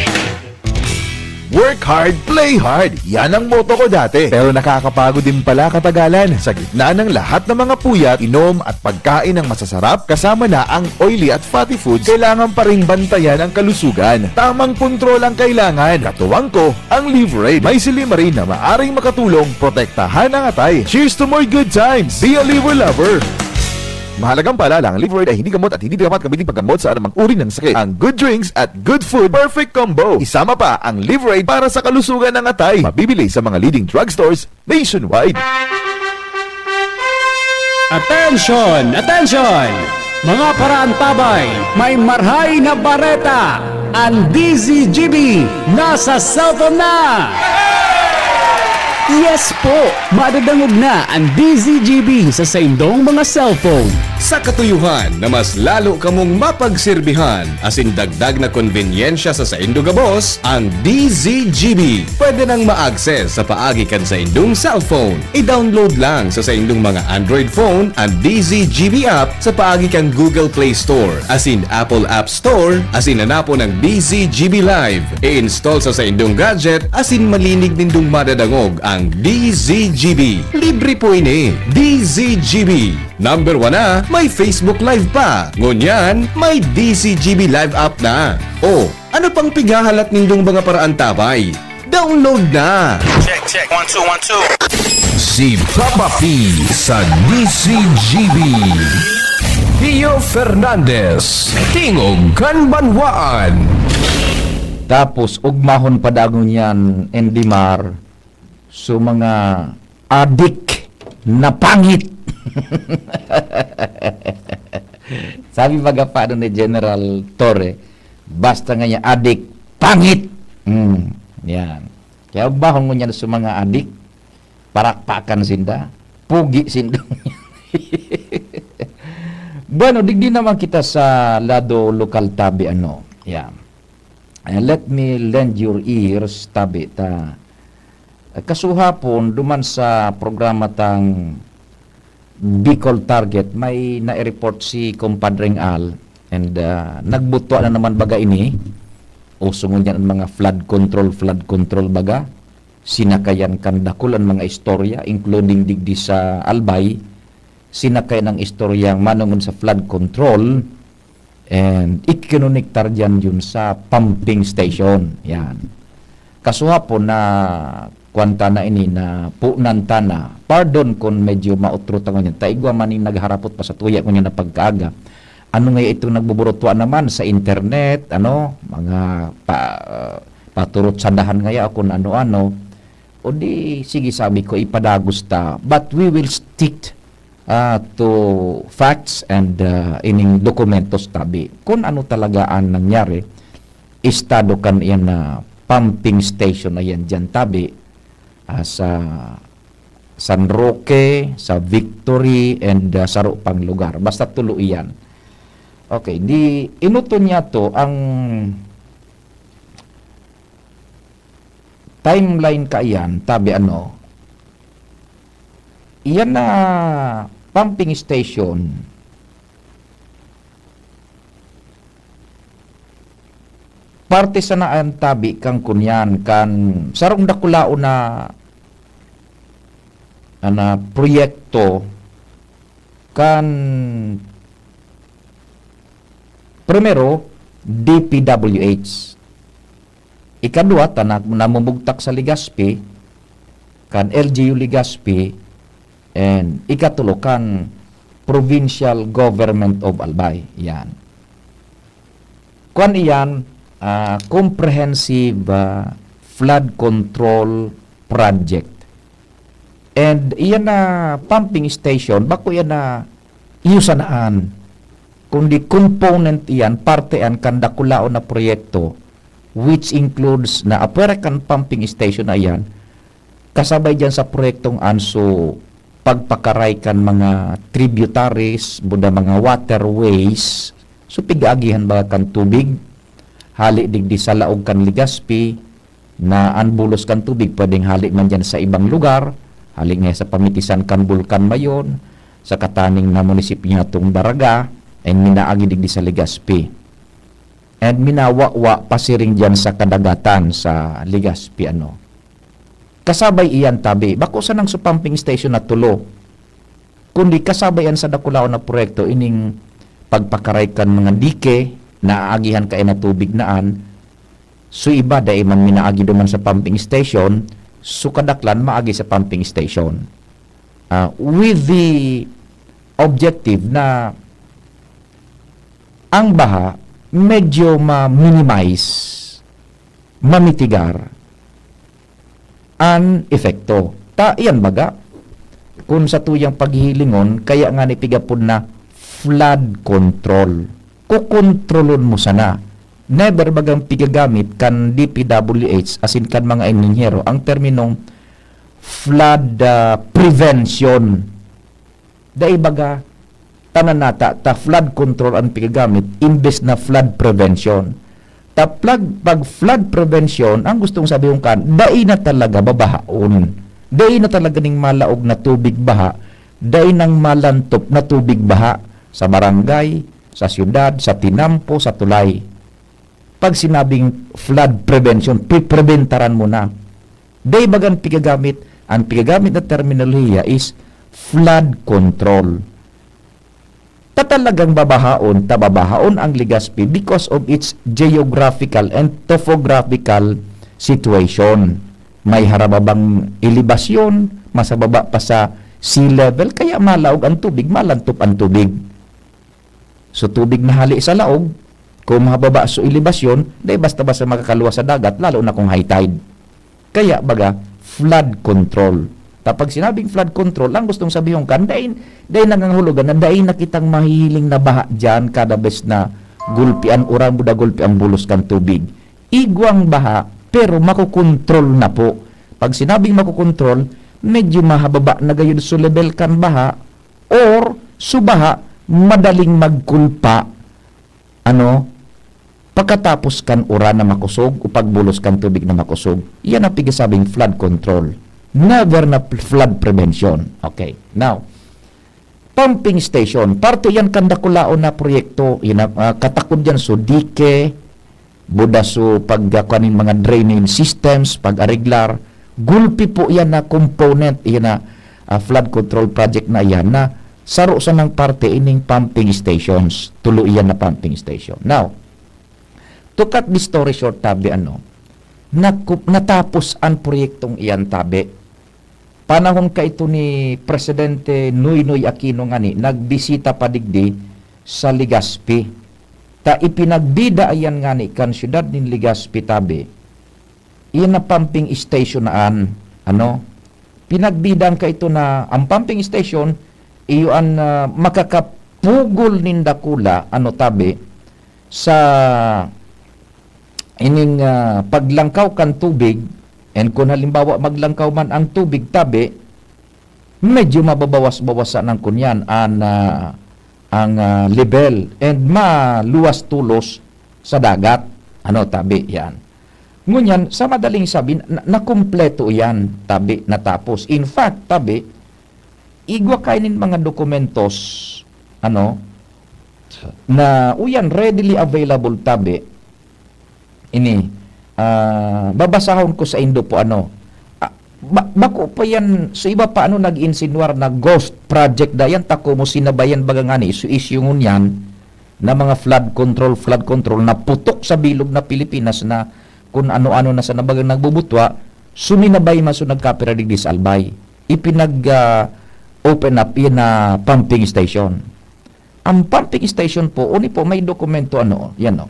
Work hard, play hard. Yan ang motto ko dati. Pero nakakapagod din pala katagalan. Sa gitna ng lahat ng mga puyat, inom at pagkain ng masasarap, kasama na ang oily at fatty foods, kailangan pa ring bantayan ang kalusugan. Tamang kontrol ang kailangan. Katuwang ko, ang Liverade. May silimarin na maaring makatulong protektahan ang atay. Cheers to more good times! Be a Liver Lover! Mahalagang paalala, ang Liverade ay hindi gamot at hindi dapat gamitin paggamot sa anumang uri ng sakit. Ang good drinks at good food, perfect combo. Isama pa ang Liverade para sa kalusugan ng atay. Mabibili sa mga leading drugstores nationwide. Attention! Attention! Mga paraantabay, may marhay na bareta! Ang D Z G B nasa cellphone na! Yes po! Madadangog na ang D Z G B sa saindong mga cellphone. Sa katuyuhan na mas lalo kamong mapagserbihan asin dagdag na konbenyensya sa saindo gabos, ang D Z G B pwede nang ma-access sa paagi kan saindong cellphone. I-download lang sa saindong mga Android phone ang D Z G B app sa paagi kan Google Play Store asin Apple App Store asin hanapon ang D Z G B Live. I-install sa saindong gadget asin malinig nindong madadangog ang D Z G B. Libre po ini. D Z G B. Number one na, may Facebook Live pa. Ngunyan, may D Z G B Live app na. O, ano pang pighahalat nindong mga paraantabay? Download na! Check, check. One, two, one, two. Si Papa P sa D Z G B. Pio Fernandez, Tingog kan Banwaan. Tapos, ugmahon pa daw ngunyan, Endimar, so mga adik na pangit. Sabi baga pa ano ni General Torre, basta nga niya adik, pangit! Mm, yan. Kaya bahong mo niya sa mga adik, parakpakan sinda, pugi sinda. Bueno, digdi naman kita sa lado lokal tabi, ano. Yeah. Eh, let me lend your ears, tabi ta. Eh, kasuhapon, duman sa programa tang Bicol Target, may nai-report si Compadreng Al, and, ah, nagbutwa na naman baga ini. Uso ngunyan ang mga flood control, flood control baga. Sinakayan kan dakul an mga istorya, including digdi sa Albay. Sinakayan ang istoryang manongod sa flood control, and ikinonektar diyan yun sa pumping station. Yan. Kasuhapon na kuwan ta na ini, na punan ta na. Pardon kun medyo mautro ta ngunyan. Ta igwa man ning nagharapot pa sa tuya ngunyan na pagkaaga. Ano nga itong nagbuburutwa naman sa internet, ano, mga pa, ah, paturot sa dahan ngaya o kung ano-ano. O di, sige, sabi ko, ipadagos ta. But we will stick, ah, to facts and, ah, ining dokumentos tabi. Kung ano talaga ang nangyari, estado kan iyan na pumping station na yan diyan tabi, ah, sa San Roque, sa Victory, and, ah, saro pang lugar. Basta tulo iyan. Okay, di inuto niya to ang timeline kaiyan, tabi ano, iyan na pumping station, parte sana an tabi kan kunyan, kan sarong dakulaon na, na proyekto kan, primero, D P W H. Ikadwa, ta na-, namumugtak sa Legazpi, kan L G U Legazpi, and ikatulo, kan Provincial Government of Albay. Yan. Kuwan iyan, ah, comprehensive, ah, flood control project. And iyan na pumping station, bako iyan na iyo sanaan, kundi component iyan, parte an kan dakulaon na proyekto, which includes na apwera kan pumping station na iyan, kasabay diyan sa proyektong anso, pagpakaray kan mga tributaries, buda mga waterways, so pigaagihan baga kan tubig, hali digdi sa laog kan Legazpi, na an bulos kan tubig pwedeng hali man diyan sa ibang lugar, hali nga sa pamitisan kan Bulkan Mayon, sa kataning na munisipyo niyatong Baraga, and minaagi digdi sa Legazpi. And minawawa pasiring diyan sa kadagatan sa Legazpi, ano. Kasabay iyan tabi, bako sanang sa pumping station na tulo, kundi kasabay an sa dakulaon na proyekto, ining pagpakaray kan mga dike, naaagihan kain na tubig na an, so iba, dai man minaagi duman sa pumping station, so kadaklan maagi sa pumping station. Ah, with the objective na ang baha medyo ma-minimize, mamitigar an epekto. Ta iyan baga, kun sa tuyang paghihilingon, kaya nga ni pigapod na flood control. Kukontrolon mo sana. Never bagang pigagamit kan D P W H, asin kan mga inhinyero, ang terminong flood, ah, prevention. Dai baga, tanan nata, ta flood control an pigagamit, imbes na flood prevention. Ta plag-, pag flood prevention, ang gustong sabihon kan, dai na talaga babahaon. Dai na talaga ning malaog na tubig baha, dai nang malantop na tubig baha sa barangay, sa syudad, sa tinampo, sa tulay. Pag sinabing flood prevention, pipreventaran mo na. Dai bagan pigagamit, ang pigagamit na terminolohiya is flood control. Ta talagang babahaon, ta babahaon ang Legazpi because of its geographical and topographical situation. May harababang elebasyon, mas mababa pa sa sea level, kaya malaog ang tubig, malantop ang tubig. So, tubig na hali sa laog, kung mahababa so elebasyon, dai basta-basta makakaluwas sa dagat, lalo na kung high tide. Kaya, baga, flood control. Ta pag sinabing flood control, ang gustong sabihon kan, dai, dai nangangahulugan na dai na kitang mahihiling na baha diyan kada bes na gulpi an uran, buda gulpi ang bulos kan tubig. Igwang baha, pero makokontrol na po. Pag sinabing makokontrol, medyo mahababa na gayud so level kan baha, or so baha madaling magkulpa, ano, pakatapos kan uran na makosog o pagbulos kan tubig na makosog. Iyan ang pigasabing flood control. Never na pl-, flood prevention. Okay. Now, pumping station. Parte iyan kan dakulaon na proyekto. Iyan na, ah, katakod diyan so dike, buda so pag, ah, kuwan nin mga drainage systems, pag-areglar. Gulpi po iyan na component, iyan na, ah, flood control project na iyan na saro sanang parte ining pumping stations. Tulo iyan na pumping station. Now, to cut the story short, tabi, ano, naku-, natapos an proyektong iyan, tabi. Panahon kaito ni Presidente Noynoy Aquino ngani, nagbisita pa digdi sa Legazpi. Ta ipinagbida iyan ngani kan siyudad nin Legazpi, tabi. Iyan na pumping station na an, ano, pinagbidaan kaito na ang pumping station, iyo an, ah, makakapugol nin dakula, ano, tabi, sa ining, ah, paglangkaw kan tubig, and kun halimbawa maglangkaw man ang tubig, tabi, medyo mababawas-bawasan ang kunyan, an, ah, ang, ah, level, and maluwas tolos sa dagat. Ano, tabi, yan. Ngunyan, sa madaling sabi, na, nakumpleto yan, tabi, natapos. In fact, tabi, igwa kayo nin mga dokumentos, ano, na uyan, readily available, tabi, Ini, ah, babasahon ko saindo po, ano. Ah, ba-, bako pa yan, sa iba pa, ano, nag-insinuar na ghost project da yan, ta komo sinabayan baga ngani, isu-isyu ngunyan na mga flood control, flood control na putok sa bilog na Pilipinas na kun ano-ano na sa nabagang nagbubutwa, suminabay man so nagkapira digdi sa Albay. Ipinag, ah, open up yan na pumping station. Ang pumping station po, uni po, may dokumento, ano, yan, no?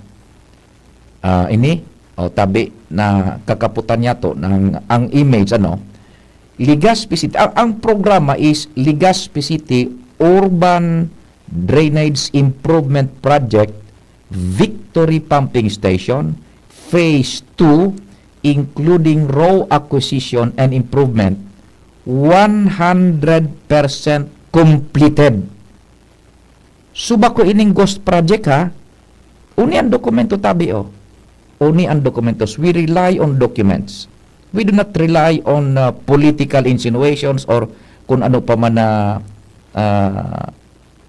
Ah, ini, o, tabi na kakaputan niya to ng, ang image, ano, Legazpi City. Ang, ang programa is Legazpi City Urban Drainage Improvement Project, Victory Pumping Station, Phase two, including raw acquisition and improvement, one hundred percent completed. So, bako ining ghost project, ha? Uni ang dokumento, tabi, oh. Uni ang dokumentos. We rely on documents. We do not rely on, uh, political insinuations or kung ano pa man na, uh,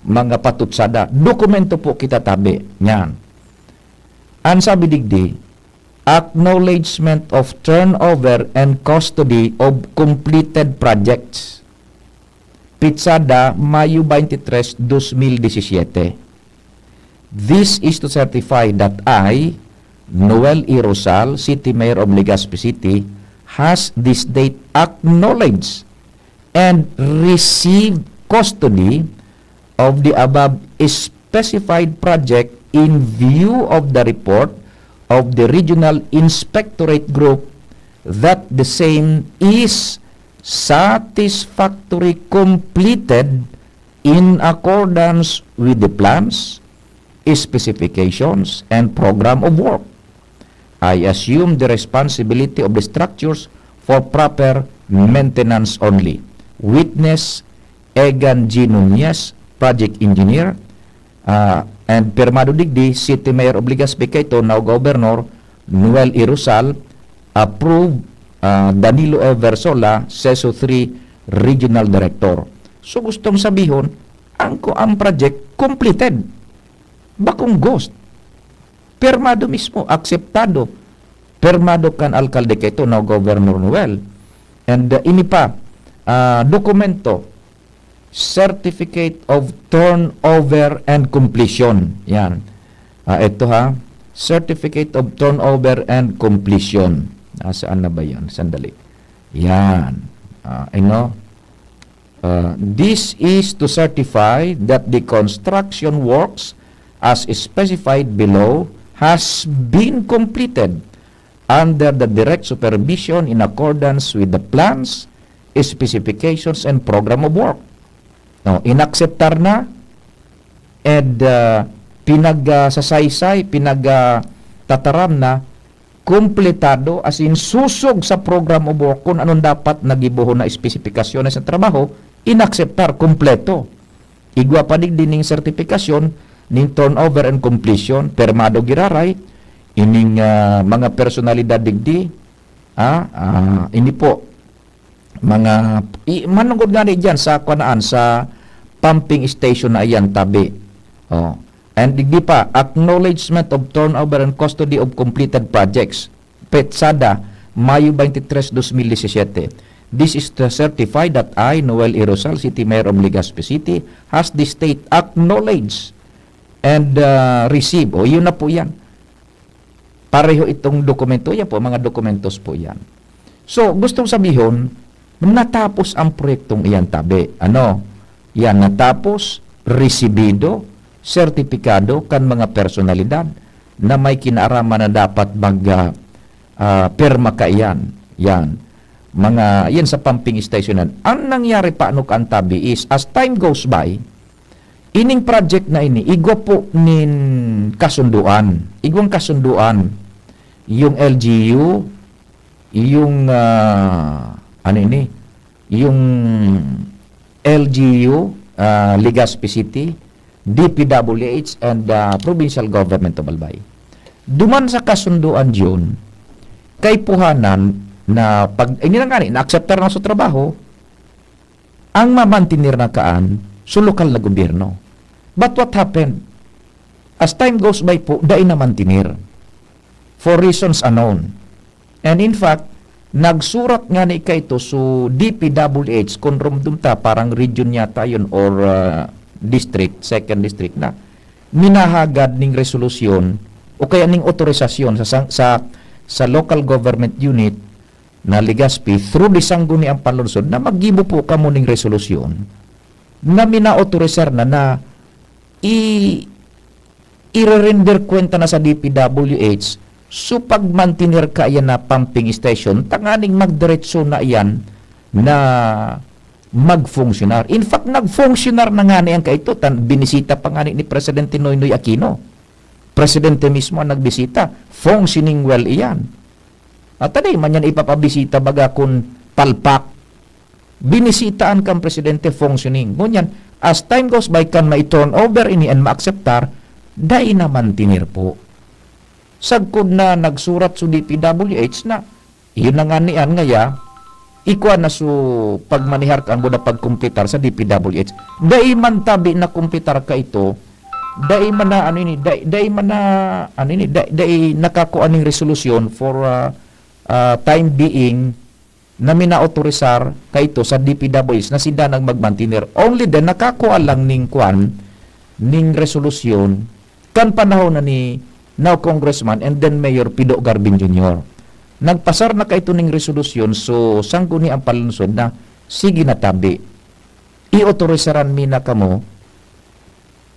mga patutsada. Dokumento po kita, tabi. Yan. Ang sabi digdi, acknowledgement of turnover and custody of completed projects. Pitsada, Mayo twenty-three, dos mil disisiete. This is to certify that I, Noel E. Rosal, City Mayor of Legazpi City, has this date acknowledged and received custody of the above specified project in view of the report of the Regional Inspectorate Group that the same is satisfactory completed in accordance with the plans, specifications, and program of work. I assume the responsibility of the structures for proper maintenance only. Witness, Egan G. Nunez, Project Engineer, ah, and pirmado digdi, City Mayor of Legazpi kaito, now Governor, Noel E. Rosal, approve, ah, Danilo Eversola, seso three Regional Director. So, gustong sabihon, ang, ang project completed. Bakong ghost. Pirmado mismo, akseptado. Pirmado kan alkalde kaito, now Governor Noel. And, uh, ini pa, ah, dokumento, Certificate of Turnover and Completion. Yan. Ah, ito ha, Certificate of Turnover and Completion. Nasaan na ba yan? Sandali. Yan. Ah, ano? Uh, this is to certify that the construction works as specified below has been completed under the direct supervision in accordance with the plans, specifications, and program of work. No, inakseptar na, and, uh, pinag, uh, sasaysay, pinag, uh, tataram na, kompletado, as in, susog sa program of work kung anong dapat na gibohon na espesipikasyones sa trabaho, inakseptar, kompleto. Igwa pa digdi ning sertifikasyon ning turnover and completion, pirmado giraray, ining, ah, mga personalidad digdi, ah, ah, ini po, mga, i-, manungod nga ni diyan sa, kwanaan, sa pumping station na iyan tabi. Oh. And digdi pa, acknowledgement of turnover and custody of completed projects. Petsada, Mayo twenty-three, dos mil disisiete. This is to certify that I, Noel Irosal, City Mayor of Legazpi City, has this date acknowledged and, uh, received. O, yun na po yan. Pareho itong dokumento. Yan po, mga dokumentos po yan. So, gustong sabihon, natapos ang proyektong iyan, tabi. Ano? Yan, natapos, resibido, sertipikado kan mga personalidad na may kinaaraman na dapat mag, ah, ah, pirma kaiyan. Yan. Mga, yan sa pumping station na yan. Ang nangyari pa, ano, kan tabi is, as time goes by, ining project na ini, igwa po nin kasunduan. Igwang kasunduan. Yung L G U, yung, ah, ano ini? Yung L G U, ah, Legazpi City, D P W H, and, ah, Provincial Government of Albay. Duman sa kasunduan yun, kaipuhanan na pag, eh, nila nga ni, na-acceptar na sa trabaho, ang mamantener na kaan, so lokal na gobyerno. But what happened? As time goes by po, dai namantener. for reasons unknown. And in fact, nagsurat ngani kaito so D P W H, kung rumdum ta, parang region yata yun or, ah, district, second district na minahagad ning resolusyon o kaya ning otorisasyon sa sang-, sa, sa local government unit na Legazpi through the Sangguniang Panlungsod na maggibo po kamo ning resolusyon na minaotorisar na, na i-, irerender kwenta na sa D P W H, so pagmantener kaiyan na pumping station, tanganing magdiretso na iyan na magfunksyonar. In fact, nagfunksyonar na ngani an kaito, tan binisita pa ngani ni Presidente Noynoy Aquino. Presidente mismo ang nagbisita. Functioning well iyan. At ano man yan ipapabisita baga kun palpak? Binisitaan kan Presidente, functioning. Ngunyan, as time goes by, kan mai-turn over ini and maakseptar, dai na mantener po. Sagkod na nagsurat so D P W H na, iyo na ngani an ngaya, ikwa na so pagmanehar kan buda pagkumpletar sa D P W H. Dai man tabi na kumpletar kaito, dai man na, ano ini, dai, dai man na, ano ini, dai, dai nakakua ning resolusyon for, ah, ah, time being na minaotorisar kaito sa D P W H na sinda nang magmantener. Only then, nakakua lang ning kwan, ning resolusyon, kan panahon na ni now Congressman and then Mayor Pido Garbin Junior. Nagpasar na kaito ning resolusyon, so Sangguniang Panlungsod na, sige na tabi. Iotorisaran mi na kamo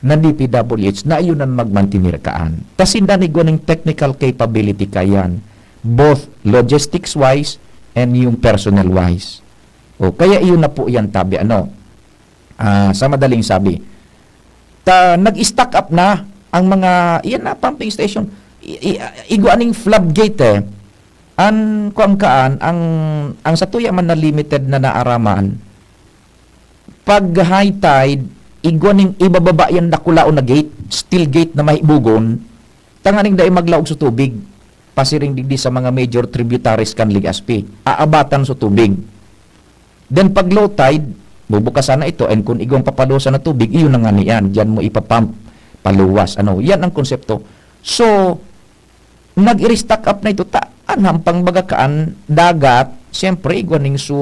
na D P W H na iyo nan magmantener kaan. Ta sinda ni igwa ning technical capability kaiyan, both logistics-wise and yung personnel-wise. O, kaya iyo na po yan tabi, ano, ah, sa madaling sabi. Ta, nag-stock up na ang mga, yan na, pumping station. I, i, igwa ning floodgate, eh. An, kuwan kaan, ang, ang satuya man na limited na naaraman, pag high tide, igwa ning ibababa yan dakulaon na gate, steel gate na mahibogon, tanganing dai maglaog sa tubig, pasiring digdi sa mga major tributaries kan Legazpi, aabatan sa tubig. Then pag low tide, bubukasan na ito, and kung igwang papaluwasan na tubig, iyon na ngani yan, diyan mo ipapump, paluwas, ano, yan ang konsepto. So, nag-i-restock up na ito, ta, an hampang baga kaan dagat, siyempre, igwa ning su,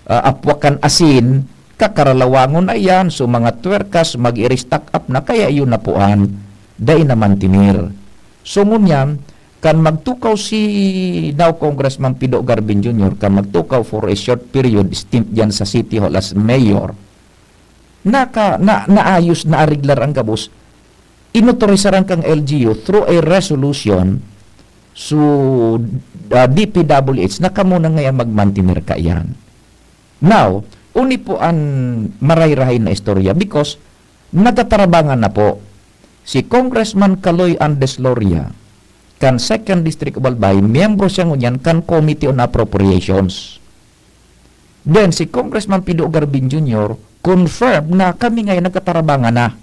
ah, apwakan asin, kakaralawangon na iyan, so mga twerkas, mag-i-restock up na, kaya iyon na po an, dai na mantener. So, ngunyan, kan magtukaw si now Congressman Pido Garbin Junior, kan magtukaw for a short period stint diyan sa City Hall as mayor, naka, na, naayos, naariglar ang gabos, inotorisaran kang L G U through a resolution, so, ah, D P W H na kamo na ngayon magmantener kaiyan. Now, uni po an maray-rahay na istorya because nagtatarabangan na po si Congressman Kaloy Andes Loria kan Second District of Albay, miyembro siya ngunyan kan Committee on Appropriations. Then, si Congressman Pido Garbin Junior, confirm na kami ngayon nagkatarabangan na.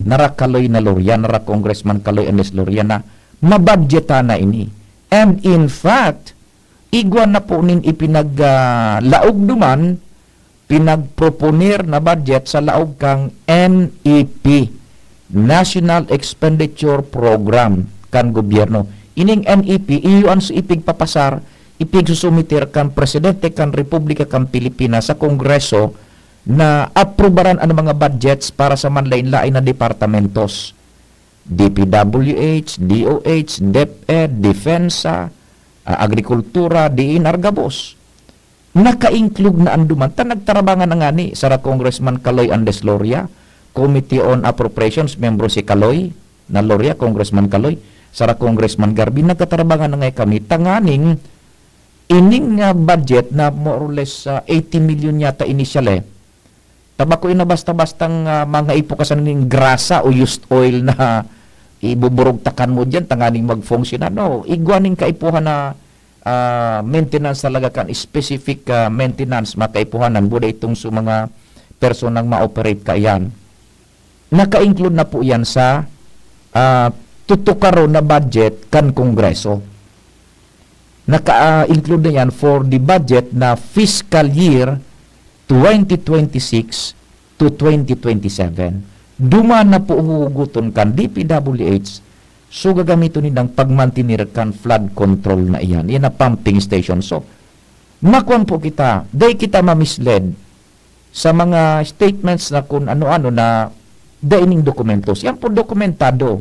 Nara Kaloy na Loria, nara Congressman Kaloy Andes Loria na mabudgetan na ini. And in fact, igwa na po nin ipinag, ah, laog duman, pinagproponer na budget sa laog kang N E P, National Expenditure Program, kan gobyerno. Ining N E P, iyo an su-, ipigpapasar, ipigsusumiter kan Presidente kan Republika kan Pilipinas sa Kongreso na aprubaran an mga budgets para sa manlain-lain na departamentos. D P W H, D O H, DepEd, Depensa, ah, Agrikultura, diin argabos. Naka-include na an duman. Ta nagtarabangan na ngani, sara Congressman Kaloy Andes Loria, Committee on Appropriations, membro si Kaloy na Loria, Congressman Kaloy, sara Congressman Garvin, nagkatarabangan na ngay kami, tanganing ining, ah, budget na more or less, ah, eighty million yata initial eh. Ta bako ina basta-bastang, ah, mga ipukasan ning grasa o used oil na ibuburugtakan mo diyan tanganing mag-function. Ano, igwa ning kaipuhan na, ah, maintenance talaga kan specific, ah, maintenance, makaipuhanan, buda itong sa mga personang ma-operate kaiyan. Naka-include na po yan sa, ah, tutukaron na budget kan Kongreso. Naka-include na yan for the budget na fiscal year twenty twenty-six to twenty twenty-seven. Duman na po huhuguton kan D P W H So, gagamiton nindang pagmantener kan flood control na iyan. Iyan na pumping station. So, makuan po kita, dai kita mamisled sa mga statements na kun ano-ano na dai ning dokumentos. Yan po dokumentado.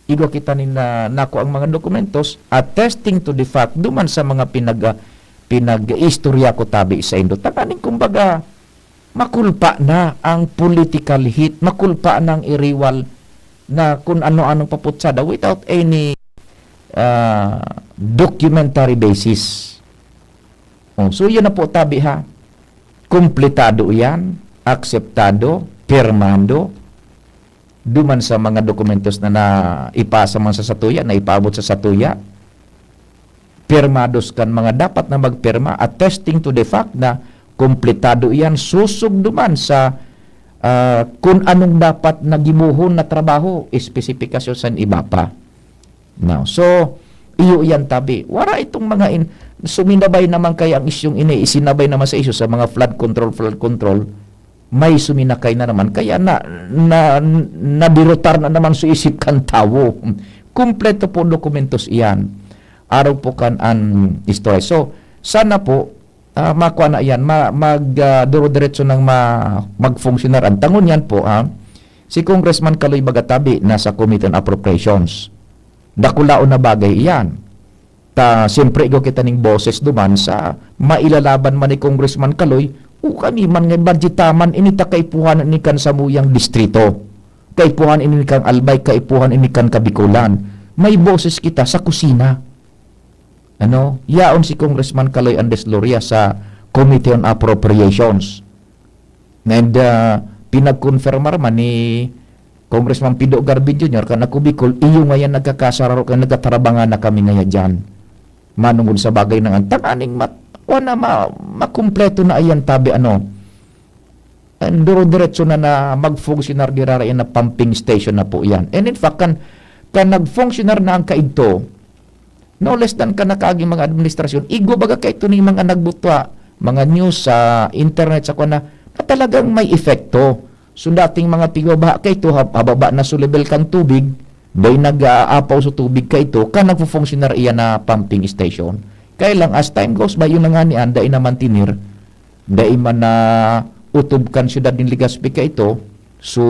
Igwa kita nin na, nako ang mga dokumentos attesting to the fact duman sa mga pinag, pinag-istorya ko tabi sa indo. Tanganing kumbaga, makulpa na ang political heat, makulpa na ang iriwal na kun ano-anong paputsada without any, ah, documentary basis. Oh, so yun na po tabi ha. Kompletado yan, akseptado, pirmado, duman sa mga dokumentos na naipasa man sa satuya, na ipaabot sa satuya, pirmados kan mga dapat na magpirma, attesting to the fact na kompletado iyan, susog duman sa, ah, kun anong dapat na gibohon na trabaho, espesipikasyon san iba pa. Now, so, iyo iyan tabi. Wara itong mga in-, suminabay naman kaya ang isyong ini, isinabay naman sa isyu sa mga flood control, flood control, may suminakay na naman. Kaya na, na, nadirotar na naman sa isip kan tawo. Kumpleto po dokumentos iyan. Araw po kan an istorya. So, sana po, ah, makwa na iyan, ma-, mag, ah, duro-diretso nang ma-, magfunksyonar. Ang tangon niyan po, ha, si Congressman Kaloy Bagatabi nasa Committee on Appropriations. Dakulaon na bagay iyan. Ta, siyempre, igwa kita ning boses duman sa mailalaban man ni Congressman Kaloy, o kami man nga budgetaman, ini ta kaipuhan ini kan samuyang distrito. Kaipuhan ini kan Albay, kaipuhan ini kan Kabikolan. May boses kita sa kusina. Ano? Yaon si Congressman Kaloy Andres Loria sa Committee on Appropriations. And, ah, pinagkonfirmar man ni Congressman Pido Garvin Junior kan ako Bicol, iyo ngayan nagkakasararo kay nagkatarabangan na kami ngaya diyan. Manungod sa bagay na nga, tanganing mat-, kuwan na ma-, makumpleto na iyan tabi, ano. And duro-diretso na, na mag-functional dira iyan na pumping station na po iyan. And in fact, kan, kan nag-functional na ang kaidto, no less than kan nakaaging mga administrasyon, igwa baga kaidto ning mga nagbutwa, mga news sa internet, sa kuwan na, na talagang may epekto. So, dating mga tigwa baha kaidto, hab-, hababa na so level kan tubig, dai nag-aapaw so tubig kaidto, kan nagfufunksyunar iyan na pumping station. Kaya lang, as time goes by, yun na nga ni an, dai na mantener, dai man na utob kan syudad nin Legazpi kaidto. So,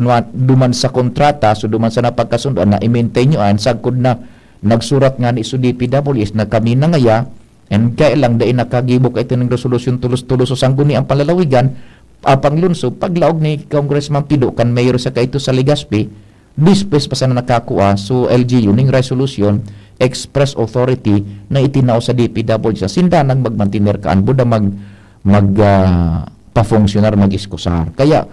nwa-, duman sa kontrata, so duman sa napagkasundoan na i-maintain nyo an, sagkod na nagsurat nga ni so D P W S na kami na ngaya, and kaya lang dai nakagibo kaidto ning resolusyon tulos-tulos o sangguni ang panlalawigan, apang lungsod, paglaog ni Congressman Pido kan mayor sa kaidto sa Legazpi, despues pa sana nakakua, so L G U ning resolusyon, express authority na itinao sa D P W S na sinda nang magmantener kaan buda mag, mag, ah, pafunksyonar, mag-iskusar. Kaya,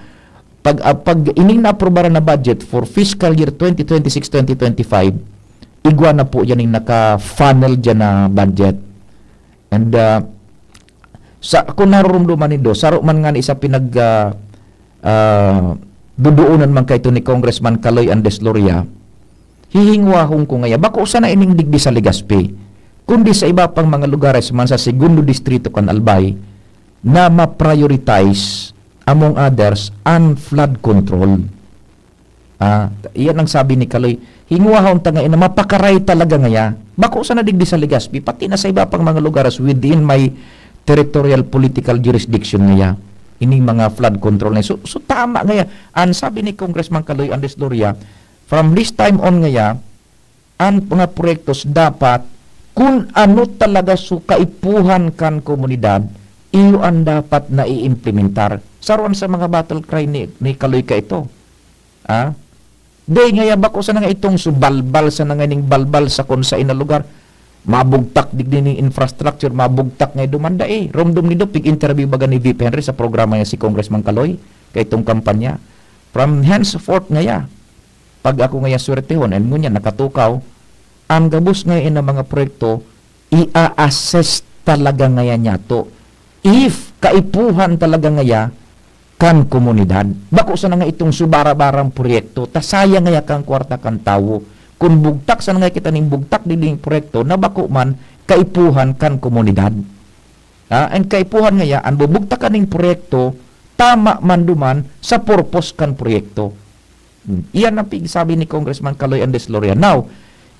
pag, ah, pag ining naaprubaran na budget for fiscal year twenty twenty-six, twenty twenty-five, igwa na po yan yung naka-funnel dyan na budget. And, ah, sa, kung narurumduman nindo, saro man nga ni sa pinag, ah, ah, duduunan man kaito ni Congressman Kaloy Andres Loria, hihingwahon ko ngaya, bako sana ining digdi sa Legazpi, kundi sa iba pang mga lugares man sa segundo distrito kan Albay na ma-prioritize, among others, an flood control. Ah, iyan ang sabi ni Kaloy, "Hingwahon ta ngaya na mapakaray talaga ngaya. Bako sana digdi sa Legazpi, pati na sa iba pang mga lugares within my territorial political jurisdiction ngaya, ining mga flood control na." So, so tama ngaya. Ang sabi ni Congressman Kaloy Andres Loria, from this time on ngaya, ang mga proyektos dapat, kun ano talaga so kaipuhan kan komunidad, iyo ang dapat na i-implementar. Saruan sa mga battle cry ni, ni Kaloy kaito. Ah? Dai ngaya bako sana nga itong so balbal sana nga ning balbal sa kun sain na lugar. Mabugtak digdi ning infrastructure, mabugtak nga duman dai. Rumdom nindo, pig-interview baga ni V P Henry sa programa niya si Congressman Kaloy, kaitong kampanya. From henceforth ngaya, pag ako ngaya swertehon, and ngunyan nakatukaw, ang gabos ngayon na mga proyekto, i-a-assess talaga ngaya niyato. If kaipuhan talaga ngaya kan komunidad. Bako sana nga itong subara-barang proyekto, ta sayang ngaya kan kwarta kan tawo. Kung bugtak sana nga kita ning bugtak digdi ning proyekto na bako man kaipuhan kan komunidad. Ah, ang kaipuhan ngaya, ang bubugtakan ning proyekto, tama man duman sa purpose kan proyekto. Iyan ang pigsabi ni Congressman Kaloy Andres Loria. Now,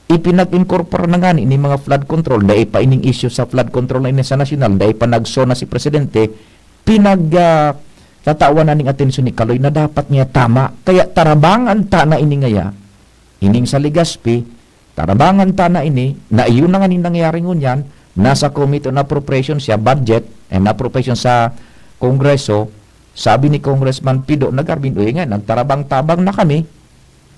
ipinag-incorpore na nga ni mga flood control, dai pa ining issue sa flood control na ini sa nasyonal, dai pa nag-SONA si Presidente, pinag, ah, tatawan na ning atensyon ni Kaloy na dapat niya tama. Kaya tarabangan ta na ini ngaya, ining sa Legazpi, tarabangan ta na ini, na iyon na nga ning nangyayari ngunyan, nasa Committee on Appropriation siya, Budget and Appropriation sa Kongreso, sabi ni Congressman Pido Nagarmin, "Uy, nga, nagtarabang-tabang na kami."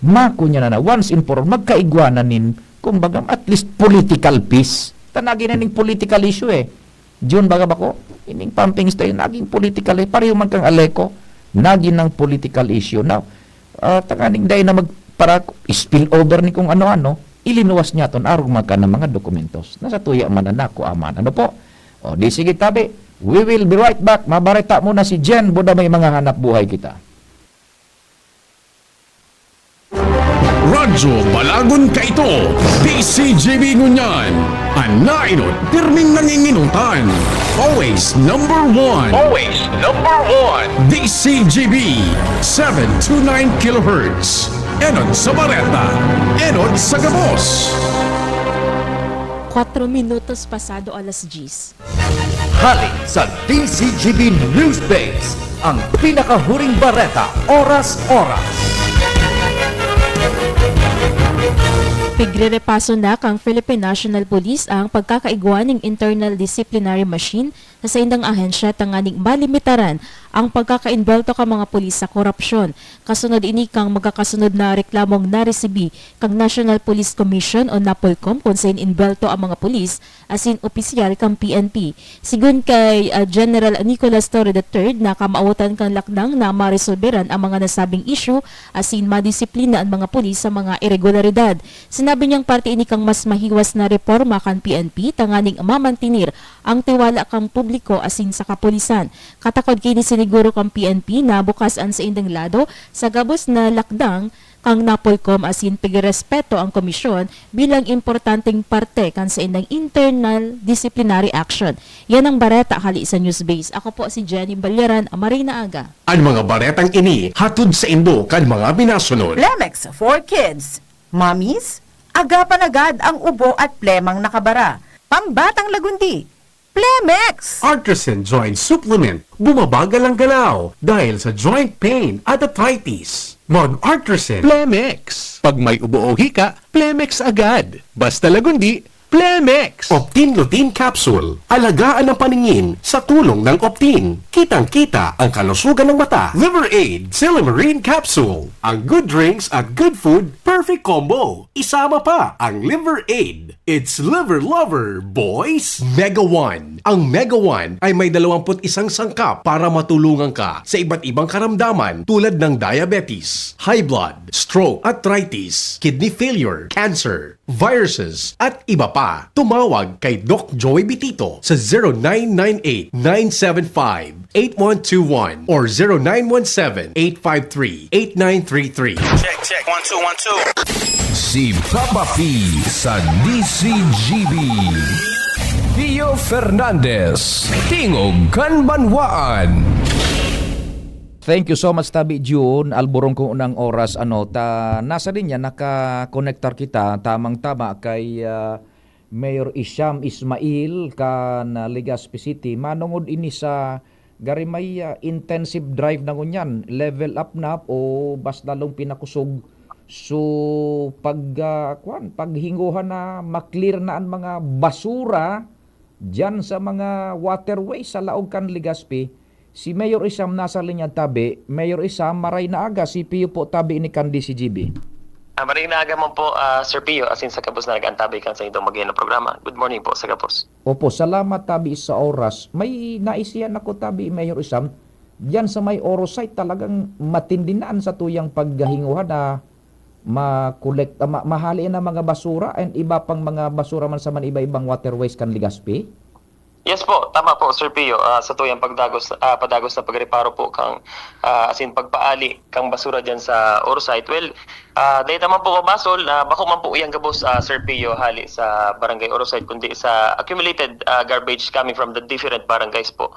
Makunya na na, once and for all, magkaigwa na nin, kumbaga, at least political peace. Tanagi na ning political issue eh. Jun, baga bako, ining pumping station, naging political eh. Pareho man kang Aleco, naging ng political issue. Now, ah, tanganing dahil na magpara-, spill over ni kung ano-ano, ilinuwas niya ton arog man ka ng mga dokumentos. Nasa tuya man na nako aman. Ano po? O, di sige tabi. We will be right back. Mabareta muna si Jen Buda, may mga hanap buhay kita. Radyo Balagon kaito, D C G B ngunyan. An nainot, pirming nanginginutan. Always number one. Always number one. D C G B, seven two nine kilohertz. Enot sa bareta, enot sa gabos. Cuatro minutos pasado alas diyes. Hali sa D C G B Newsbase, ang pinakahuring bareta, oras-oras. Pigrerepaso na kan Philippine National Police ang pagkakaigwa ning internal disciplinary machine sa saindang ahensya tanganing malimitaran ang pagkakaenbwelto kan mga pulis sa korupsyon. Kasunod ini kan magkakasunod na reklamong naresibi kan National Police Commission o NAPOLCOM, kun saen enbwelto ang mga pulis asin opisyal kan P N P. Sigon kay, ah, General Nicolas Torre the third, na kamawotan kan lakdang na maresolberan ang mga nasabing isyu asin madisiplina an mga pulis sa mga iregularidad. Sinabi niyang parte ini kan mas mahiwas na reporma kan P N P tanganing mamantener ang tiwala kan publiko asin sa kapulisan. Katakod kaini, siniguro kan P N P na bukas an saindang lado sa gabos na lakdang kan NAPOLCOM asin pigrerespeto ang komisyon bilang importanteng parte kan saindang internal disciplinary action. Yan ang bareta hali sa Newsbase. Ako po si Jenny Balyaran, Marina Aga. An mga baretang ini hatod saindo kan mga minasunod. Plemex for Kids. Mommies, agapan agad ang ubo at plemang nakabara. Pambatang lagundi, Plemex! Artresin Joint Supplement. Bumabagal ang galaw dahil sa joint pain at arthritis. Mag-Artresin. Plemex. Pag may ubo o hika, Plemex agad. Basta lagundi, Plemex. Optin Lutein Capsule. Alagaan ang paningin sa tulong ng Optin. Kitang-kita ang kalusugan ng mata. Liver Aid, Silymarin Capsule. Ang good drinks at good food, perfect combo. Isama pa ang Liver Aid. It's Liver Lover, boys! Mega One. Ang Mega One ay may dalawamput isang sangkap para matulungan ka sa iba't ibang karamdaman tulad ng diabetes, high blood, stroke, arthritis, kidney failure, cancer, viruses, at iba pa. Tumawag kay Doc Joey Bitito sa zero nine nine eight, nine seven five, eight one two one or zero nine one seven, eight five three, eight nine three three. Check, check. One, two, one, two. Si Papa P sa D C G B. Pio Fernandez, Tingog kan Banwaan. Thank you so much, Tabi Jun. Alborong ko unang oras, ano, ta, nasa linya, nakakonektar kita, tamang-tama kay, ah, Mayor Isham Ismail kan, ah, Legazpi City. Manongod ini sa gari may, ah, intensive drive na ngunyan, level up na o mas lalong pinakusog. So, pag, ah, kwan, paghinguhan na ma-clear na ang mga basura diyan sa mga waterways sa laog kan Legazpi, si Mayor Isham nasa linya, Tabi. Mayor Isham, maray na aga, si Pio po, Tabi, ini kan D C G B. Ah, maray na aga man po, ah, Sir Pio, asin sa gabos na nag-antabay kan sa inyong magiging na programa. Good morning po sa gabos. Opo, salamat, Tabi, sa oras. May naisihan ako, Tabi, Mayor Isham, diyan sa may Oro site, talagang matindi na an satuyang paghinguhan na ma-collect, ah, ma-, mahali na mga basura and iba pang mga basura man sa man iba-ibang waterways kan Legazpi? Yes po, tama po, Sir Pio. Ah, sa tuyang pagdagos, ah, padagos na pagreparo po kang, ah, asin pagpaali kang basura diyan sa Oro site. Well, ah, dahil naman po mabasol na bako man po iyang gabos, ah, Sir Pio, hali sa Barangay Oro site, kundi sa accumulated, ah, garbage coming from the different barangays po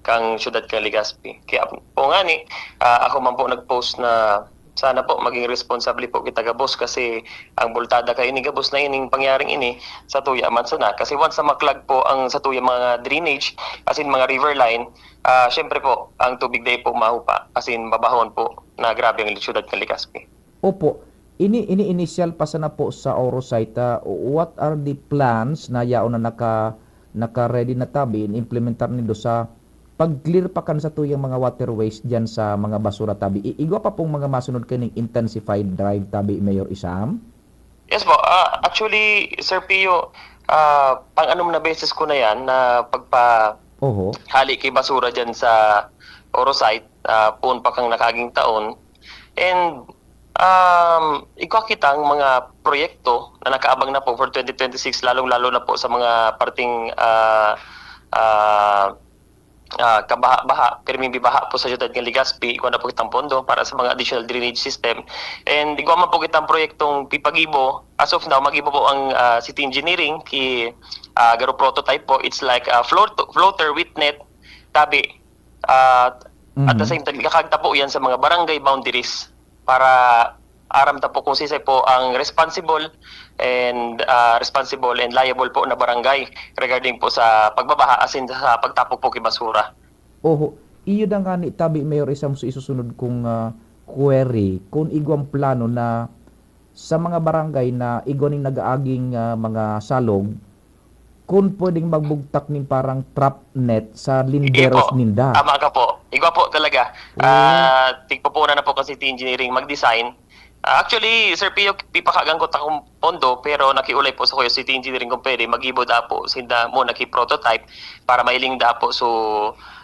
kang siyudad kang Legazpi. Kaya po nga ni, ah, ako man po nag-post na Sana po maging responsable po kita gabos kasi ang bultada kaini gabos na ining pangyaring ini sa tuya man sana. Kasi once na maklag po ang sa tuya mga drainage, as in mga river line, ah, syempre po, ang tubig dai po mahupa, as in babahon po na grabe ang siyudad kan Legazpi. Opo. Ini, ini initial pa sana po sa Oro site, ah, what are the plans na yaon na naka, naka-ready na tabi, inimplementar nindo sa pag-clear pa kan satuyang mga waterways diyan sa mga basura tabi? I-, igwa pa pong mga masunod kaning intensified drive tabi, Mayor Isam? Yes po. Ah, actually, Sir Pio, ah, pang-anom na beses ko na yan na pagpa-, Oho. hali kay basura dyan sa Oro site, ah, poon pa kang nakaaging taon. And, um, igwa kitang mga proyekto na nakaabang na po for twenty twenty-six, lalong-lalo na po sa mga parting, ah, ah, ah, kabaha-baha, pirming bibaha po sa siyudad ng Legazpi, igwa na po kitang pondo para sa mga additional drainage system. And igwa man po kitang proyektong pipagibo. As of now, magibo po ang, ah, city engineering, ki, ah, garo prototype po. It's like a float-, floater with net, tabi. At at the Mhm. same time, ikakagta po yan sa mga barangay boundaries para aram ta po kung sisay po ang responsible and, ah, responsible and liable po na barangay regarding po sa pagbabaha, as in sa pagtapok po ki basura. Oho. Iyo na ngani tabi, Mayor Isam, sa isusunod kong, ah, query, kung igwang plano na sa mga barangay na igwa ning nag-aaging, ah, mga salog, kun pwedeng magbugtak nin parang trap net sa Sige linderos po. ninda. Tama ka po. Igwa po talaga. Oo. Ah, tigpupunan na po kasi ti engineering mag-design. Ah, actually, Sir Pio, pipakagan ko takong pondo, pero nakiulay po sa kuya city engineering kung pwede, mag-ibod apo, sinda mo naki-prototype para mailing da po. So,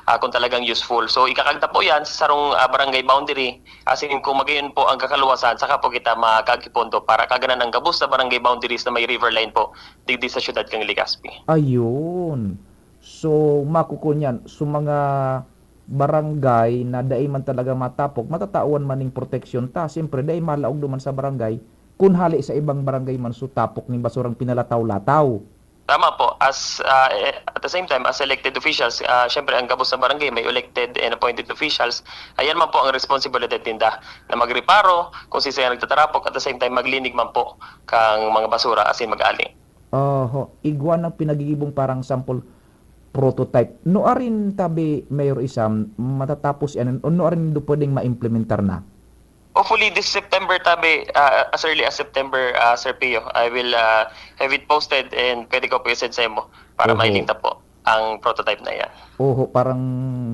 ah, kung talagang useful. So, ikakagta po yan sa sarong, ah, barangay boundary. As in, kung magayon po ang kakaluwasan, saka po kita makagpondo para kaganan ang gabos na barangay boundaries na may river line po digdi sa siyudad kan Legazpi. Ayun. So, makukunyan, so mga barangay na dai man talaga matapok, matatawan man ning proteksyon ta. Siyempre, dai malaog duman sa barangay, kun hali sa ibang barangay man so tapok ning basurang pinalataw-lataw. Tama po. As, ah, eh, at the same time, as elected officials, ah, syempre, ang gabos na barangay may elected and appointed officials. Ayan man po ang responsibilidad ninda na magreparo kung sisay ang nagtatarapok, at the same time, maglinig man po kang mga basura asin mag-ali. Oho. Igwa ng pinagigibong parang sample prototype. Nuarin tabi, Mayor Isam, matatapos yan? O nuarin do pwedeng maimplementar na? Hopefully this September tabi, ah, as early as September, ah, Sir Pio, I will, ah, have it posted and pwede ko po i-send sa imo para Oho. mailing ta po ang prototype na iyan. Oho, parang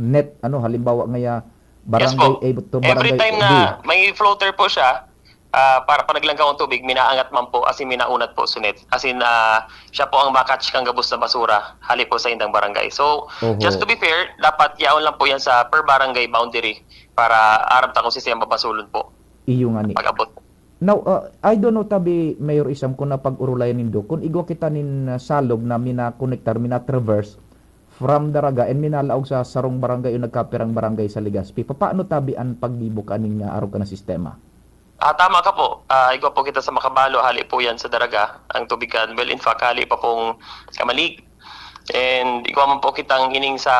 net, ano, halimbawa ngaya, Yes barangay po. A to Every barangay time B. na may floater po siya, ah, para panaglangkaw ang tubig, minaangat man po, as in, minaunat po sa net. As in, ah, siya po ang makatch kang gabos na basura, hali po sa indang barangay. So, Oho. just to be fair, dapat yaon lang po yan sa per barangay boundary para aram ta kung sisay ang babasulon po Iyo nga ni. pag-abot. Now, ah, I don't know, tabi, Mayor Isam, kung napag-urulayan nindo, kung igwa kita nin, ah, salog na minakonektar, minatraverse from Daraga and minalaog sa sarong barangay o nagkapirang barangay sa Legazpi, papaano tabi an paggibo kaning, ah, arog ka na sistema? Ah, tama ka po. Ah, igwa po kita sa Makabalo, hali po yan sa Daraga, ang tubig kan. Well, in fact, hali pa pong Kamalig. And igwa man po kitang ining sa,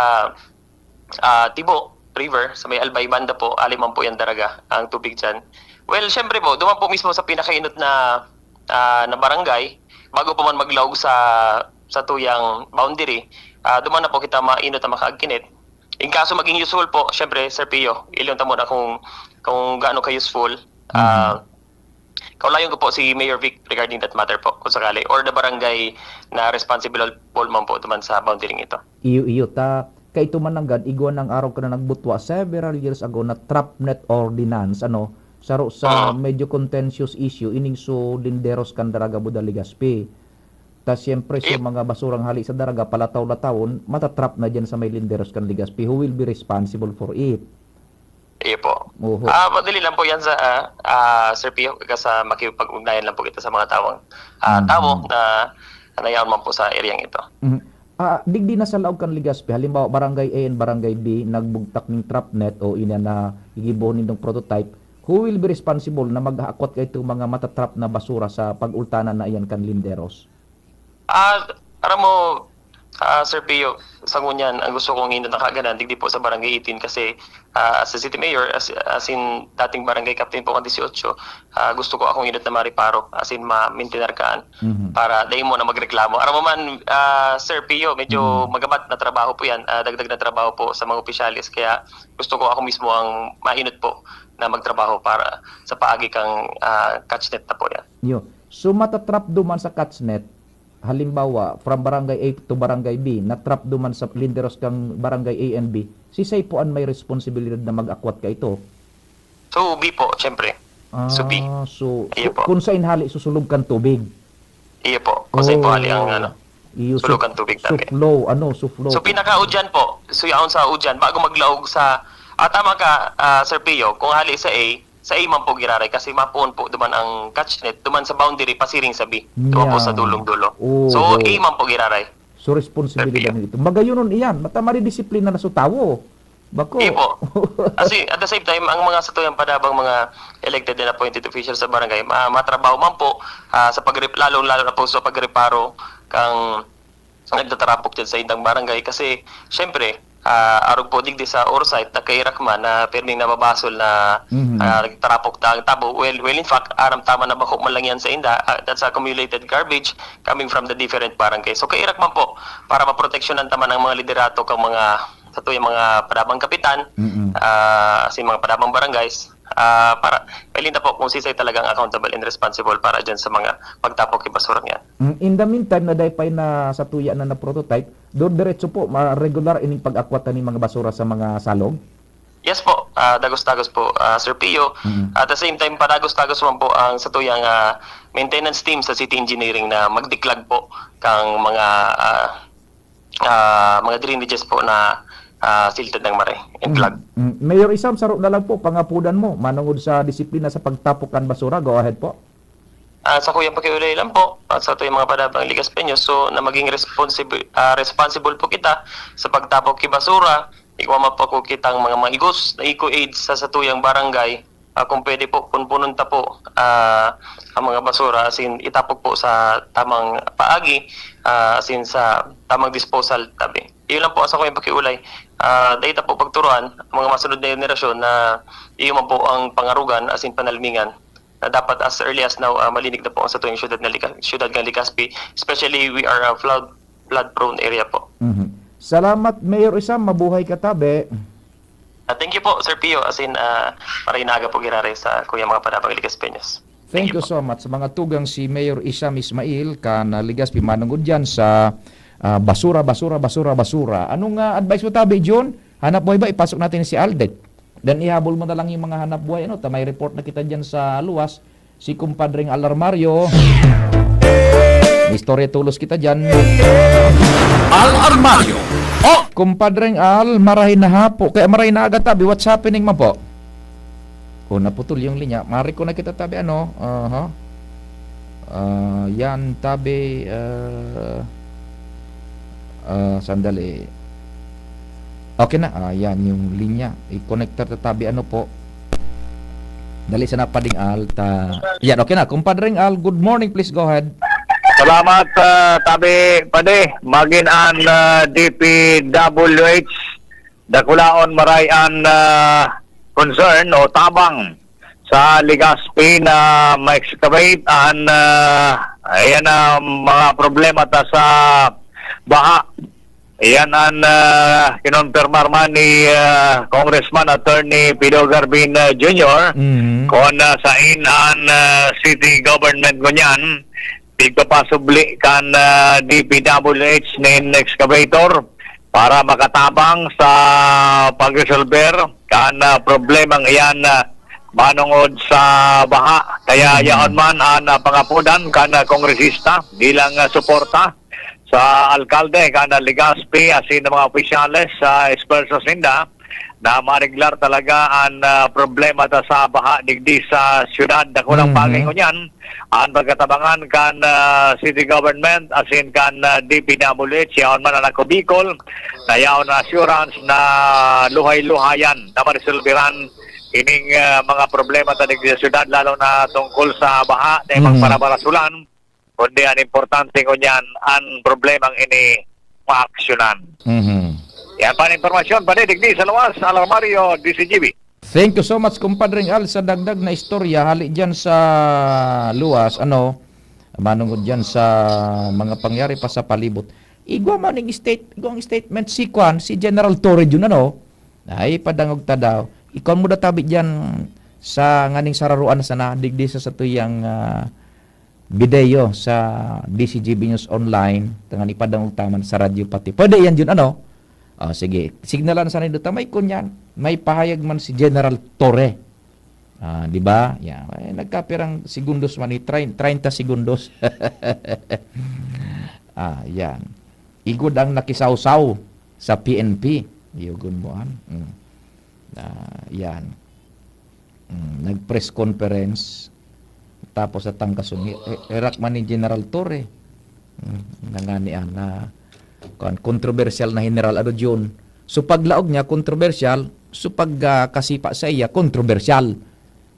ah, Tibo River, sa may Albay banda po, hali man po yan Daraga, ang tubig dyan. Well, syempre po, duman po mismo sa pinakainot na, ah, na barangay, bago pa man maglaog sa, sa tuyang boundary, ah, duman na po kita mainot na makaagkinit. In kaso maging useful po, syempre, Sir Pio, ilong ta muna kung, kung gaano ka-useful. Mhm. Ah, kaulayon ko po si Mayor Vic regarding that matter po, kung sakali, or the barangay na responsible po man po duman sa boundary ito. Iyo, iyo, ta, kaito man nanggad, igwa nang arog ka na nagbutwa several years ago na trap net ordinance, ano, saro sa Ah. medyo contentious issue, ining so linderos kan Daraga Buda Legazpi. Ta siyempre, so Yep. mga basurang hali sa Daraga, palataw-latawon, matatrap na diyan sa may linderos kan Legazpi. Who will be responsible for it? Iyo po. Oho. Ah, madali lang po yan sa, ah, ah, Sir Pio, kasi makipag-ugnayan lang po kita sa mga tawang, ah, Mhm. tawo na, na yaon man po sa eryang ito. Mhm. Ah, digdi na sa laog kan Legazpi, halimbawa, Barangay A and Barangay B, nagbugtak ning trap net o ina na gigibohon nindong prototype, who will be responsible na mag-aakwat kaitong mga matatrap na basura sa pag-ultanan na iyan kan linderos? Ah, aram mo, ah, Sir Pio, Sa ngunyan, ang gusto kong inot na kaaganan, digdi po sa Barangay eighteen kasi, ah, as a city mayor, as, as in dating barangay captain po kan dieciocho, ah, gusto ko akong inot na mareparo, as in ma-maintain kan, Mhm. para dai mo na magreklamo. Aram mo man, ah, Sir Pio, medyo Mm. magabat na trabaho po yan, ah, dagdag na trabaho po sa mga opisyales. Kaya gusto ko ako mismo ang mainot po na magtrabaho para sa paagi kang, ah, catchnet na po yan. Yo. So, matatrap duman sa catchnet, halimbawa, from barangay A to barangay B, natrap duman sa linderos kang barangay A and B, sisay po an may responsibilidad na mag-akwat kaito? So, B po, siyempre. So, B. Ah, so, Iyo so, po. Kung saan hali susulog kan tubig? Iyo po. Kung saan po hali ang, Oh. ano, Iyo, sulog su-, kan tubig namin. Suflo, ano, suflo. So, pinaka-udyan po. So, yaon sa udyan, bago maglaog sa, ah, tama ka, ah, Sir Pio, kung hali sa A, sa A man po giraray, kasi mapoon po duman ang catchnet, duman sa boundary, pasiring sa B. Duman po sa Yan. dulong-dulo. Oo. So, A man po giraray. So, responsibilidad Sir Pio. nito. Magayon iyan. Mata, maridisiplina na sa tawo. Bako. Di po. Kasi, at the same time, ang mga satuyang padabang mga elected and appointed officials sa barangay, ma-, matrabaho man po, ah, sa pagre-, lalong-lalo na po sa pagreparo kang nagtatarapok dyan sa indang barangay. Kasi, syempre, ah, arog po digdi sa oversight na kairak man na pirming nababasol na, Mhm. ah, nagtatarapok ta-, tabo. Well, well, in fact, aram tama na bako man lang yan sa inda. Ah, that's accumulated garbage coming from the different barangay. So, kairak man po para maproteksyonan taman ang mga liderato kang mga, satuyang mga padabang kapitan, Mm-mm. ah, sa mga padabang barangays, ah, para mahiling ta po kung sisay talagang accountable and responsible para dyan sa mga pagtapok ki basurang yan. Mm, in the meantime, na dai pa na satuya na, na prototype, do diretso po, ma-, regular ining pag-akwat ning mga basura sa mga salog? Yes po, ah, dagos-dagos po, ah, Sir Pio. Mm. At the same time, padagos-dagos man po ang satuyang, ah, maintenance team sa City Engineering na magdiklag po kang mga, ah, ah, mga drainages po na, ah, silted ng mare and Mm, clog. mm. Mayor Isam, saro na lang po, pangapodan mo, manongod sa disiplina sa pagtapok kan basura. Go ahead po. Ah, sa kuyang pakiulay lang po, ah, sa tuyang mga padabang Ligas Peños, so, na maging responsible, ah, responsible po kita sa pagtapok ki basura, igwa man po kitang mga maigos na eco-aid sa satuyang barangay, ah, kung pwede po, punpunon ta po, ah, ang mga basura, as in, itapok po sa tamang paagi, ah, as in, sa tamang disposal tabi. Iyon lang po ang sakuyang pakiulay. Ah, dai ta po pagturuan ang mga masunod na henerasyon na iyo man po ang pangarogan, as in, panalmingan, na dapat as early as now, ah, malinig na po ang satuyang syudad na Liga-, syudad ng Legazpi. Especially, we are a flood, flood-prone area po. Mhm. Salamat, Mayor Isam. Mabuhay ka, tabi. Ah, thank you po, Sir Pio. As in, ah, maray na aga po giraray sa kuyang mga padabang Ligas Peñas. Thank Thank you you po. so much. Sa mga tugang, si Mayor Isam Ismail kan, ah, Legazpi, manongod dyan sa, ah, basura, basura, basura, basura. Anong, ah, advice mo, tabi, Jun? Hanap buhay ba? Ipasok natin si Aldet. Then ihabol mo na lang yung mga hanap buhay. Ano, ta may report na kita dyan sa luwas. Si Kumpadreng Al Armario. May istorya tulos kita dyan. Al Armario. Oh! Kumpadreng Al, maray na hapo. Kaya maray na aga, tabi. What's happening man po? Oh, naputol yung linya. Mari ko na kita, tabi, ano? Aha. Ah, yan, tabi, ah, ah, sandali. Okay na. Ah, yan yung linya. I-connector ta, tabi, ano po? Dali sana, Pading Al, ta-, yan, okay na. Kumpadreng Al, good morning. Please go ahead. Salamat, ah, tabi, Padi. Magin an, ah, D P W H, dakulaon maray an, ah, concern o tabang sa Legazpi na ma-excavate an, ah, ayan, ah, mga problema ta sa baha. Iyan an, ah, kinompirmar man ni, ah, Congressman Attorney Pido Garbin, ah, Junior, Mhm. kon, ah, sain an, ah, city government ngunyan, pigpapasubli kan, ah, D P W H nin excavator para makatabang sa pagresolber kan, ah, problemang iyan, ah, manongod sa baha. Kaya Mhm. yaon man an, ah, pangapodan kan, ah, kongresista bilang, ah, suporta sa alkalde kan, ah, Legazpi asin mga opisyales sa esfuerso ninda na mareglar talaga an, ah, problema ta sa baha digdi sa syudad. Dakulang Mhm. bagay ngunyan an pagkatabangan kan, ah, city government asin kan, ah, D P W H, yaon man an Ako Bicol, na yaon na assurance na luhay-luhayan na maresolberan ining, ah, mga problema ta digdi sa syudad, lalo na tungkol sa baha na ibang Mhm. parabarasulan, kundi an importante ngunyan, an problemang ini maaksyonan. Mhm. Yan pa ang impormasyon, pare, digdi sa luwas, Alarmario, D C G B. Thank you so much, Compadre Al, sa dagdag na istorya hali diyan sa luwas, ano, manungod diyan sa mga pangyari pa sa palibot. Igwa man ning state, igwa ang statement si Kwan, si General Torre Jun, ano, ay padangog ta daw. Ikaw mo databi diyan sa nganing sararuan sana, digdi sa satuyang, ah, video sa D C G B News Online, tangan ipadangog ta man sa radyo pati. Pwede yan yun, ano? Ah, sige, signalan sa nindo ta may kunyan, may pahayag man si General Torre. Ah, di ba? Yan. Ay, nagkapirang segundos man ni train, treinta segundos. Ah, yan. Igod ang nakisawsaw sa P N P. Yugon mo an. Mm. Ah, yan. Mm, nag-press conference. Tapos sa tangkasungi, eh, erak man ni General Torre. Mm, nangani an na, kuwan, kontrobersyal na general, ano, Jun. So, paglaog niya, kontrobersyal. So, pag, ah, kasipa sa iya, kontrobersyal.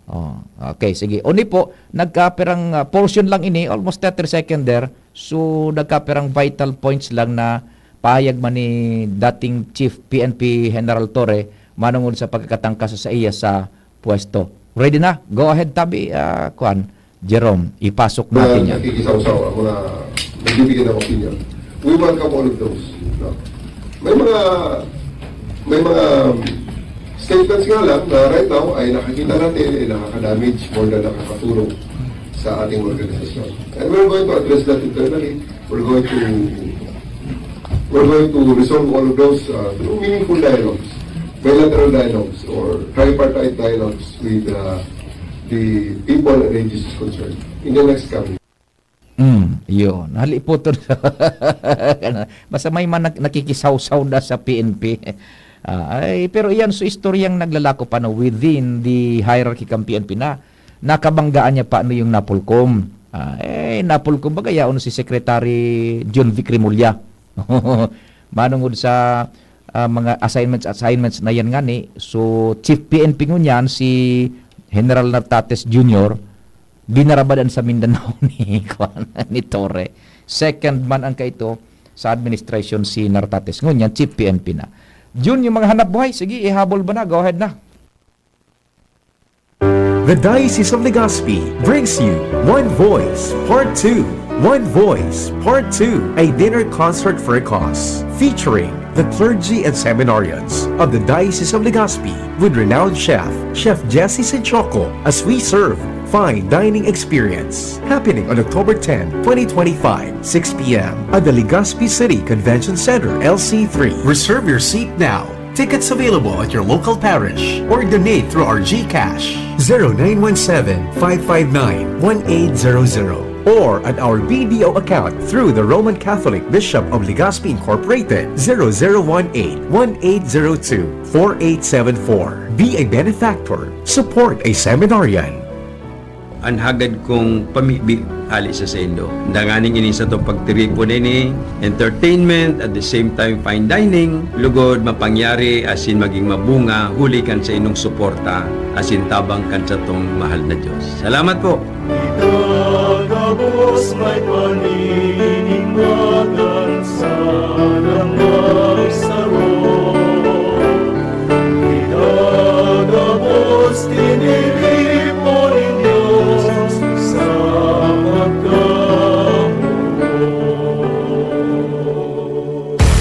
Oh, okay, sige. Oni po, nagkapirang, ah, portion lang ini, almost thirty second there. So, nagkapirang vital points lang na pahayag man ni dating Chief P N P General Torre, manungod sa pagkakatangkas sa iya sa pwesto. Ready na? Go ahead, tabi, ah, kuwan, Jerome, ipasok natin yan. Nakikisawsaw ang mga nagbibigay ng opinion. We welcome all of those. No? May mga, may mga statements nga lang na right now ay nakikita natin ay nakaka-damage more than nakakatulong sa ating organisasyon. And we're going to address that internally. We're going to, we're going to resolve all of those, uh, through meaningful dialogues, bilateral dialogues, or tripartite dialogues with, uh, the people and agencies concerned in the next coming. Mm, yun. Halipoton. Basta may man nak-, nakikisawsaw na sa P N P. Ah, ay, pero iyan, so istoryang naglalako pa, no, within the hierarchy kan P N P na nakabanggaan niya pa, ano, yung Napolcom. Ah, eh, Napolcom, baga yaon si Secretary John Vic Remulla. Manungod sa, ah, mga assignments, assignments na yan nga ni. So, Chief P N P ngunyan, si General Nartates Junior, binarabadan sa Mindanao ni, kuwan, ni Torre. Second man ang kaito sa administration si Nartates. Ngunyan, Chief P N P na. Jun, yung mga hanap buhay, sige, ihabol ba na? Go ahead na. The Diocese of Legazpi brings you One Voice Part two. One Voice Part two, a dinner concert for a cause, featuring the clergy and seminarians of the Diocese of Legazpi with renowned chef, Chef Jesse Sinchoco, as we serve fine dining experience. Happening on October ten, twenty twenty-five, six p m at the Legazpi City Convention Center, L C three. Reserve your seat now. Tickets available at your local parish or donate through our GCash, zero nine one seven, five five nine, one eight zero zero, or at our B D O account through the Roman Catholic Bishop of Legazpi Incorporated, zero zero one eight, one eight zero two, four eight seven four. Be a benefactor. Support a seminarian. An hagad kong pamibi hale sa saindo. Danganing ini satong pagtiripon ini, entertainment, at the same time fine dining, lugod mapangyari asin maging mabunga huli kan saindong suporta asin tabang kan satong mahal na Dios. Salamat po! Itagabos may paninigmagan sa nang magsaro. Itagabos tiniripo nin Diyos sa pagkamuot.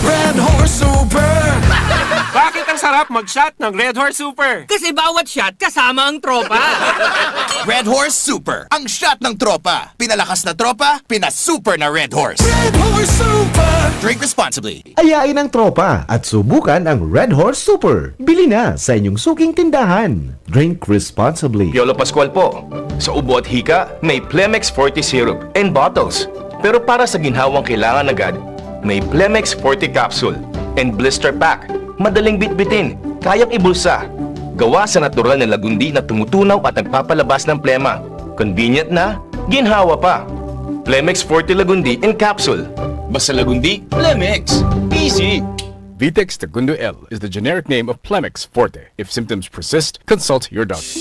Red Horse Super! Bakit ang sarap mag-shot ng Red Horse Super? Kasi bawat shot kasama ang tropa. Red Horse Super, ang shot ng tropa. Pinalakas na tropa, pinasuper na Red Horse. Red Horse Super! Drink responsibly. Ayain ang tropa at subukan ang Red Horse Super. Bili na sa inyong suking tindahan. Drink responsibly. Piolo Pascual po. Sa ubo at hika, may Plemex Forte Syrup and bottles. Pero para sa ginhawang kailangan agad, may Plemex Forte Capsule and Blister Pack. Madaling bitbitin, kayang ibulsa. Gawa sa natural na lagundi na tumutunaw at nagpapalabas ng plema. Convenient na, ginhawa pa. Plemex Forte Lagundi in Capsule. Basta Lagundi, Plemex. Easy! Vitex Tagundo L is the generic name of Plemex Forte. If symptoms persist, consult your doctor.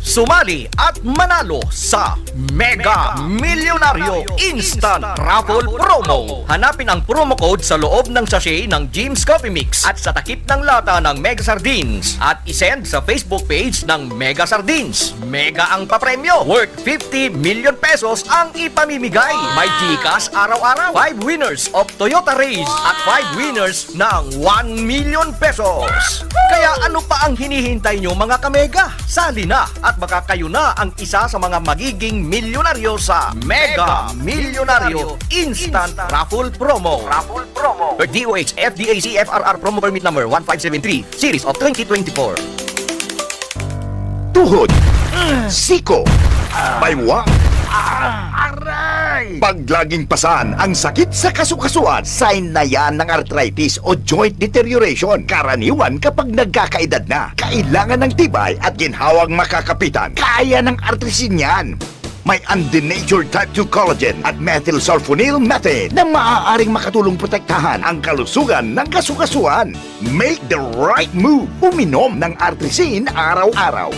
Sumali at manalo sa Mega Milyonaryo Instant Raffle Promo. Hanapin ang promo code sa loob ng sachet ng Jim's Coffee Mix at sa takip ng lata ng Mega Sardines at isend sa Facebook page ng Mega Sardines. Mega ang papremyo, worth fifty million pesos ang ipamimigay. May GCash araw-araw, five winners of Toyota Raize at five winners ng one million pesos. Kaya ano pa ang hinihintay nyo, mga kamega? Sali na at baka kayo na ang isa sa mga magiging milyonaryo sa Mega Milyonaryo Instant Raffle Promo. Raffle Promo. D O H F D A C F R R Promo Permit Number one five seven three, Series of twenty twenty-four. Tuhod, siko, baywa, aray! Pag laging pasan ang sakit sa kasukasuan, sign na yan ng arthritis o joint deterioration. Karaniwan kapag nagkakaedad na, kailangan ng tibay at ginhawang makakapitan. Kaya ng artrisin yan. May undenatured type two collagen at methylsulfonyl methane na maaaring makatulong protektahan ang kalusugan ng kasukasuan. Make the right move. Uminom ng Artrisin araw-araw.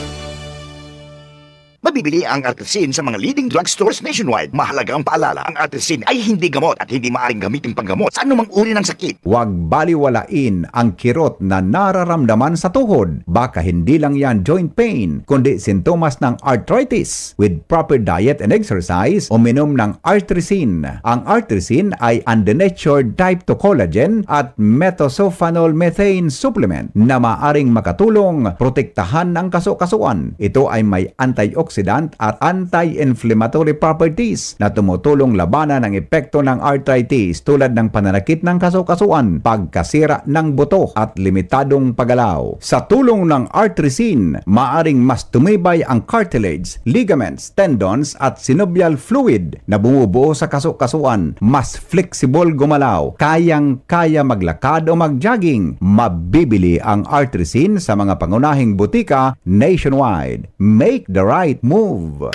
Mabibili ang Artrisin sa mga leading drugstores nationwide. Mahalagang paalala, ang Artrisin ay hindi gamot at hindi maaaring gamitin panggamot sa anumang uri ng sakit. Huwag baliwalain ang kirot na nararamdaman sa tuhod. Baka hindi lang yan joint pain, kundi sintomas ng arthritis. With proper diet and exercise, uminom ng Artrisin. Ang Artrisin ay undenatured type two collagen at methylsulfonyl methane supplement na maaring makatulong protektahan ang kasukasuan. Ito ay may antioxidant at anti-inflammatory properties na tumutulong labanan ang epekto ng arthritis tulad ng pananakit ng kasukasuan, pagkasira ng buto at limitadong paggalaw. Sa tulong ng Artrisin, maaring mas tumibay ang cartilage, ligaments, tendons at synovial fluid na bumubuo sa kasukasuan, mas flexible gumalaw, kayang-kaya maglakad o mag-jogging. Mabibili ang Artrisin sa mga pangunahing butika nationwide. Make the right move!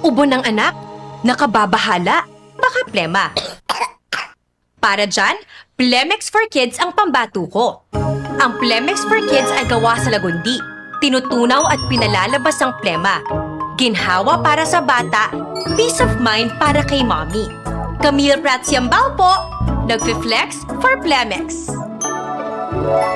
Ubo ng anak? Nakababahala? Baka plema. Para dyan, Plemex for Kids ang pambato ko. Ang Plemex for Kids ay gawa sa lagundi, tinutunaw at pinalalabas ang plema. Ginhawa para sa bata, peace of mind para kay mommy. Camille Prats Yambao po, nagfi-flex for Plemex.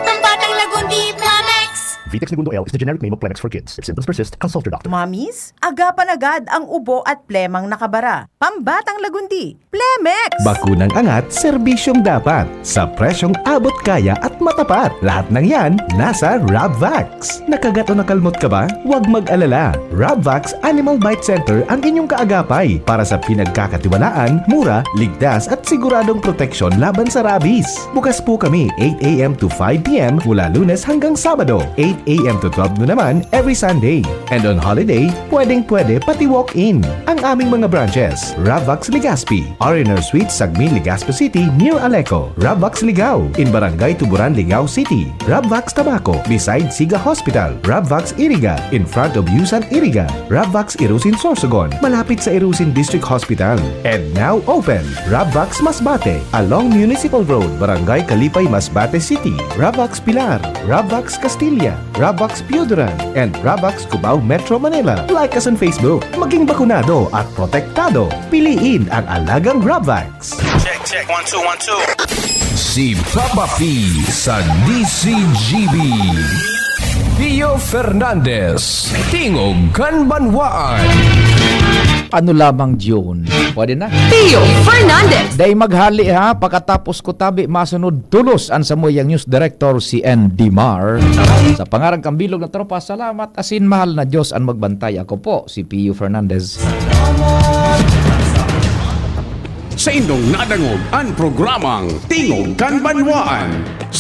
Pambatang lagundi, Plemex! Vitex Negundo L is the generic name of Plemex for Kids. If symptoms persist, consult your doctor. Mommies, agapan agad ang ubo at plemang nakabara. Pambatang lagundi, Plemex! Bakunang angat, serbisyong dapat. Sa presyong abot kaya at matapat. Lahat ng yan, nasa Rabvax. Nakagat o nakalmot ka ba? Huwag mag-alala. Rabvax Animal Bite Center ang inyong kaagapay para sa pinagkakatiwalaan, mura, ligtas at siguradong proteksyon laban sa rabies. Bukas po kami eight a.m. to five p.m. mula Lunes hanggang Sabado, eight a.m. to twelve noon naman every Sunday. And on holiday, pwedeng-pwede pati walk-in. Ang aming mga branches, Rabvax Legazpi, R and R Suite, Sagmin, Legazpi City, near Aleco, Rabvax Ligao, in Barangay Tuburan, Ligao City, Rabvax Tabaco, beside Siga Hospital, Rabvax Iriga, in front of Yusan Iriga, Rabvax Irusin Sorsogon, malapit sa Irusin District Hospital. And now open, Rabvax Masbate, along Municipal Road, Barangay Kalipay, Masbate City, Rabvax Pilar, Rabvax Castilla, Rabvax Pioduran, and Rabvax Cubao, Metro Manila. Like us on Facebook. Maging bakunado at protektado. Piliin ang alagang Rabvax. Check, check. One, two, one, two. Si Papa P sa D C G B. Pio Fernandez, Tingog kan Banwaan. Ano lamang, June? Pwede na? Pio Fernandez! Dai maghali ha, pakatapos ko tabi masunod tulos an samuyang news director si Andy Mar. Sa pangaran kan bilog na tropa, salamat asin mahal na Diyos an magbantay. Ako po si Pio Fernandez. Saindong nadangog an programang Tingog kan Banwaan.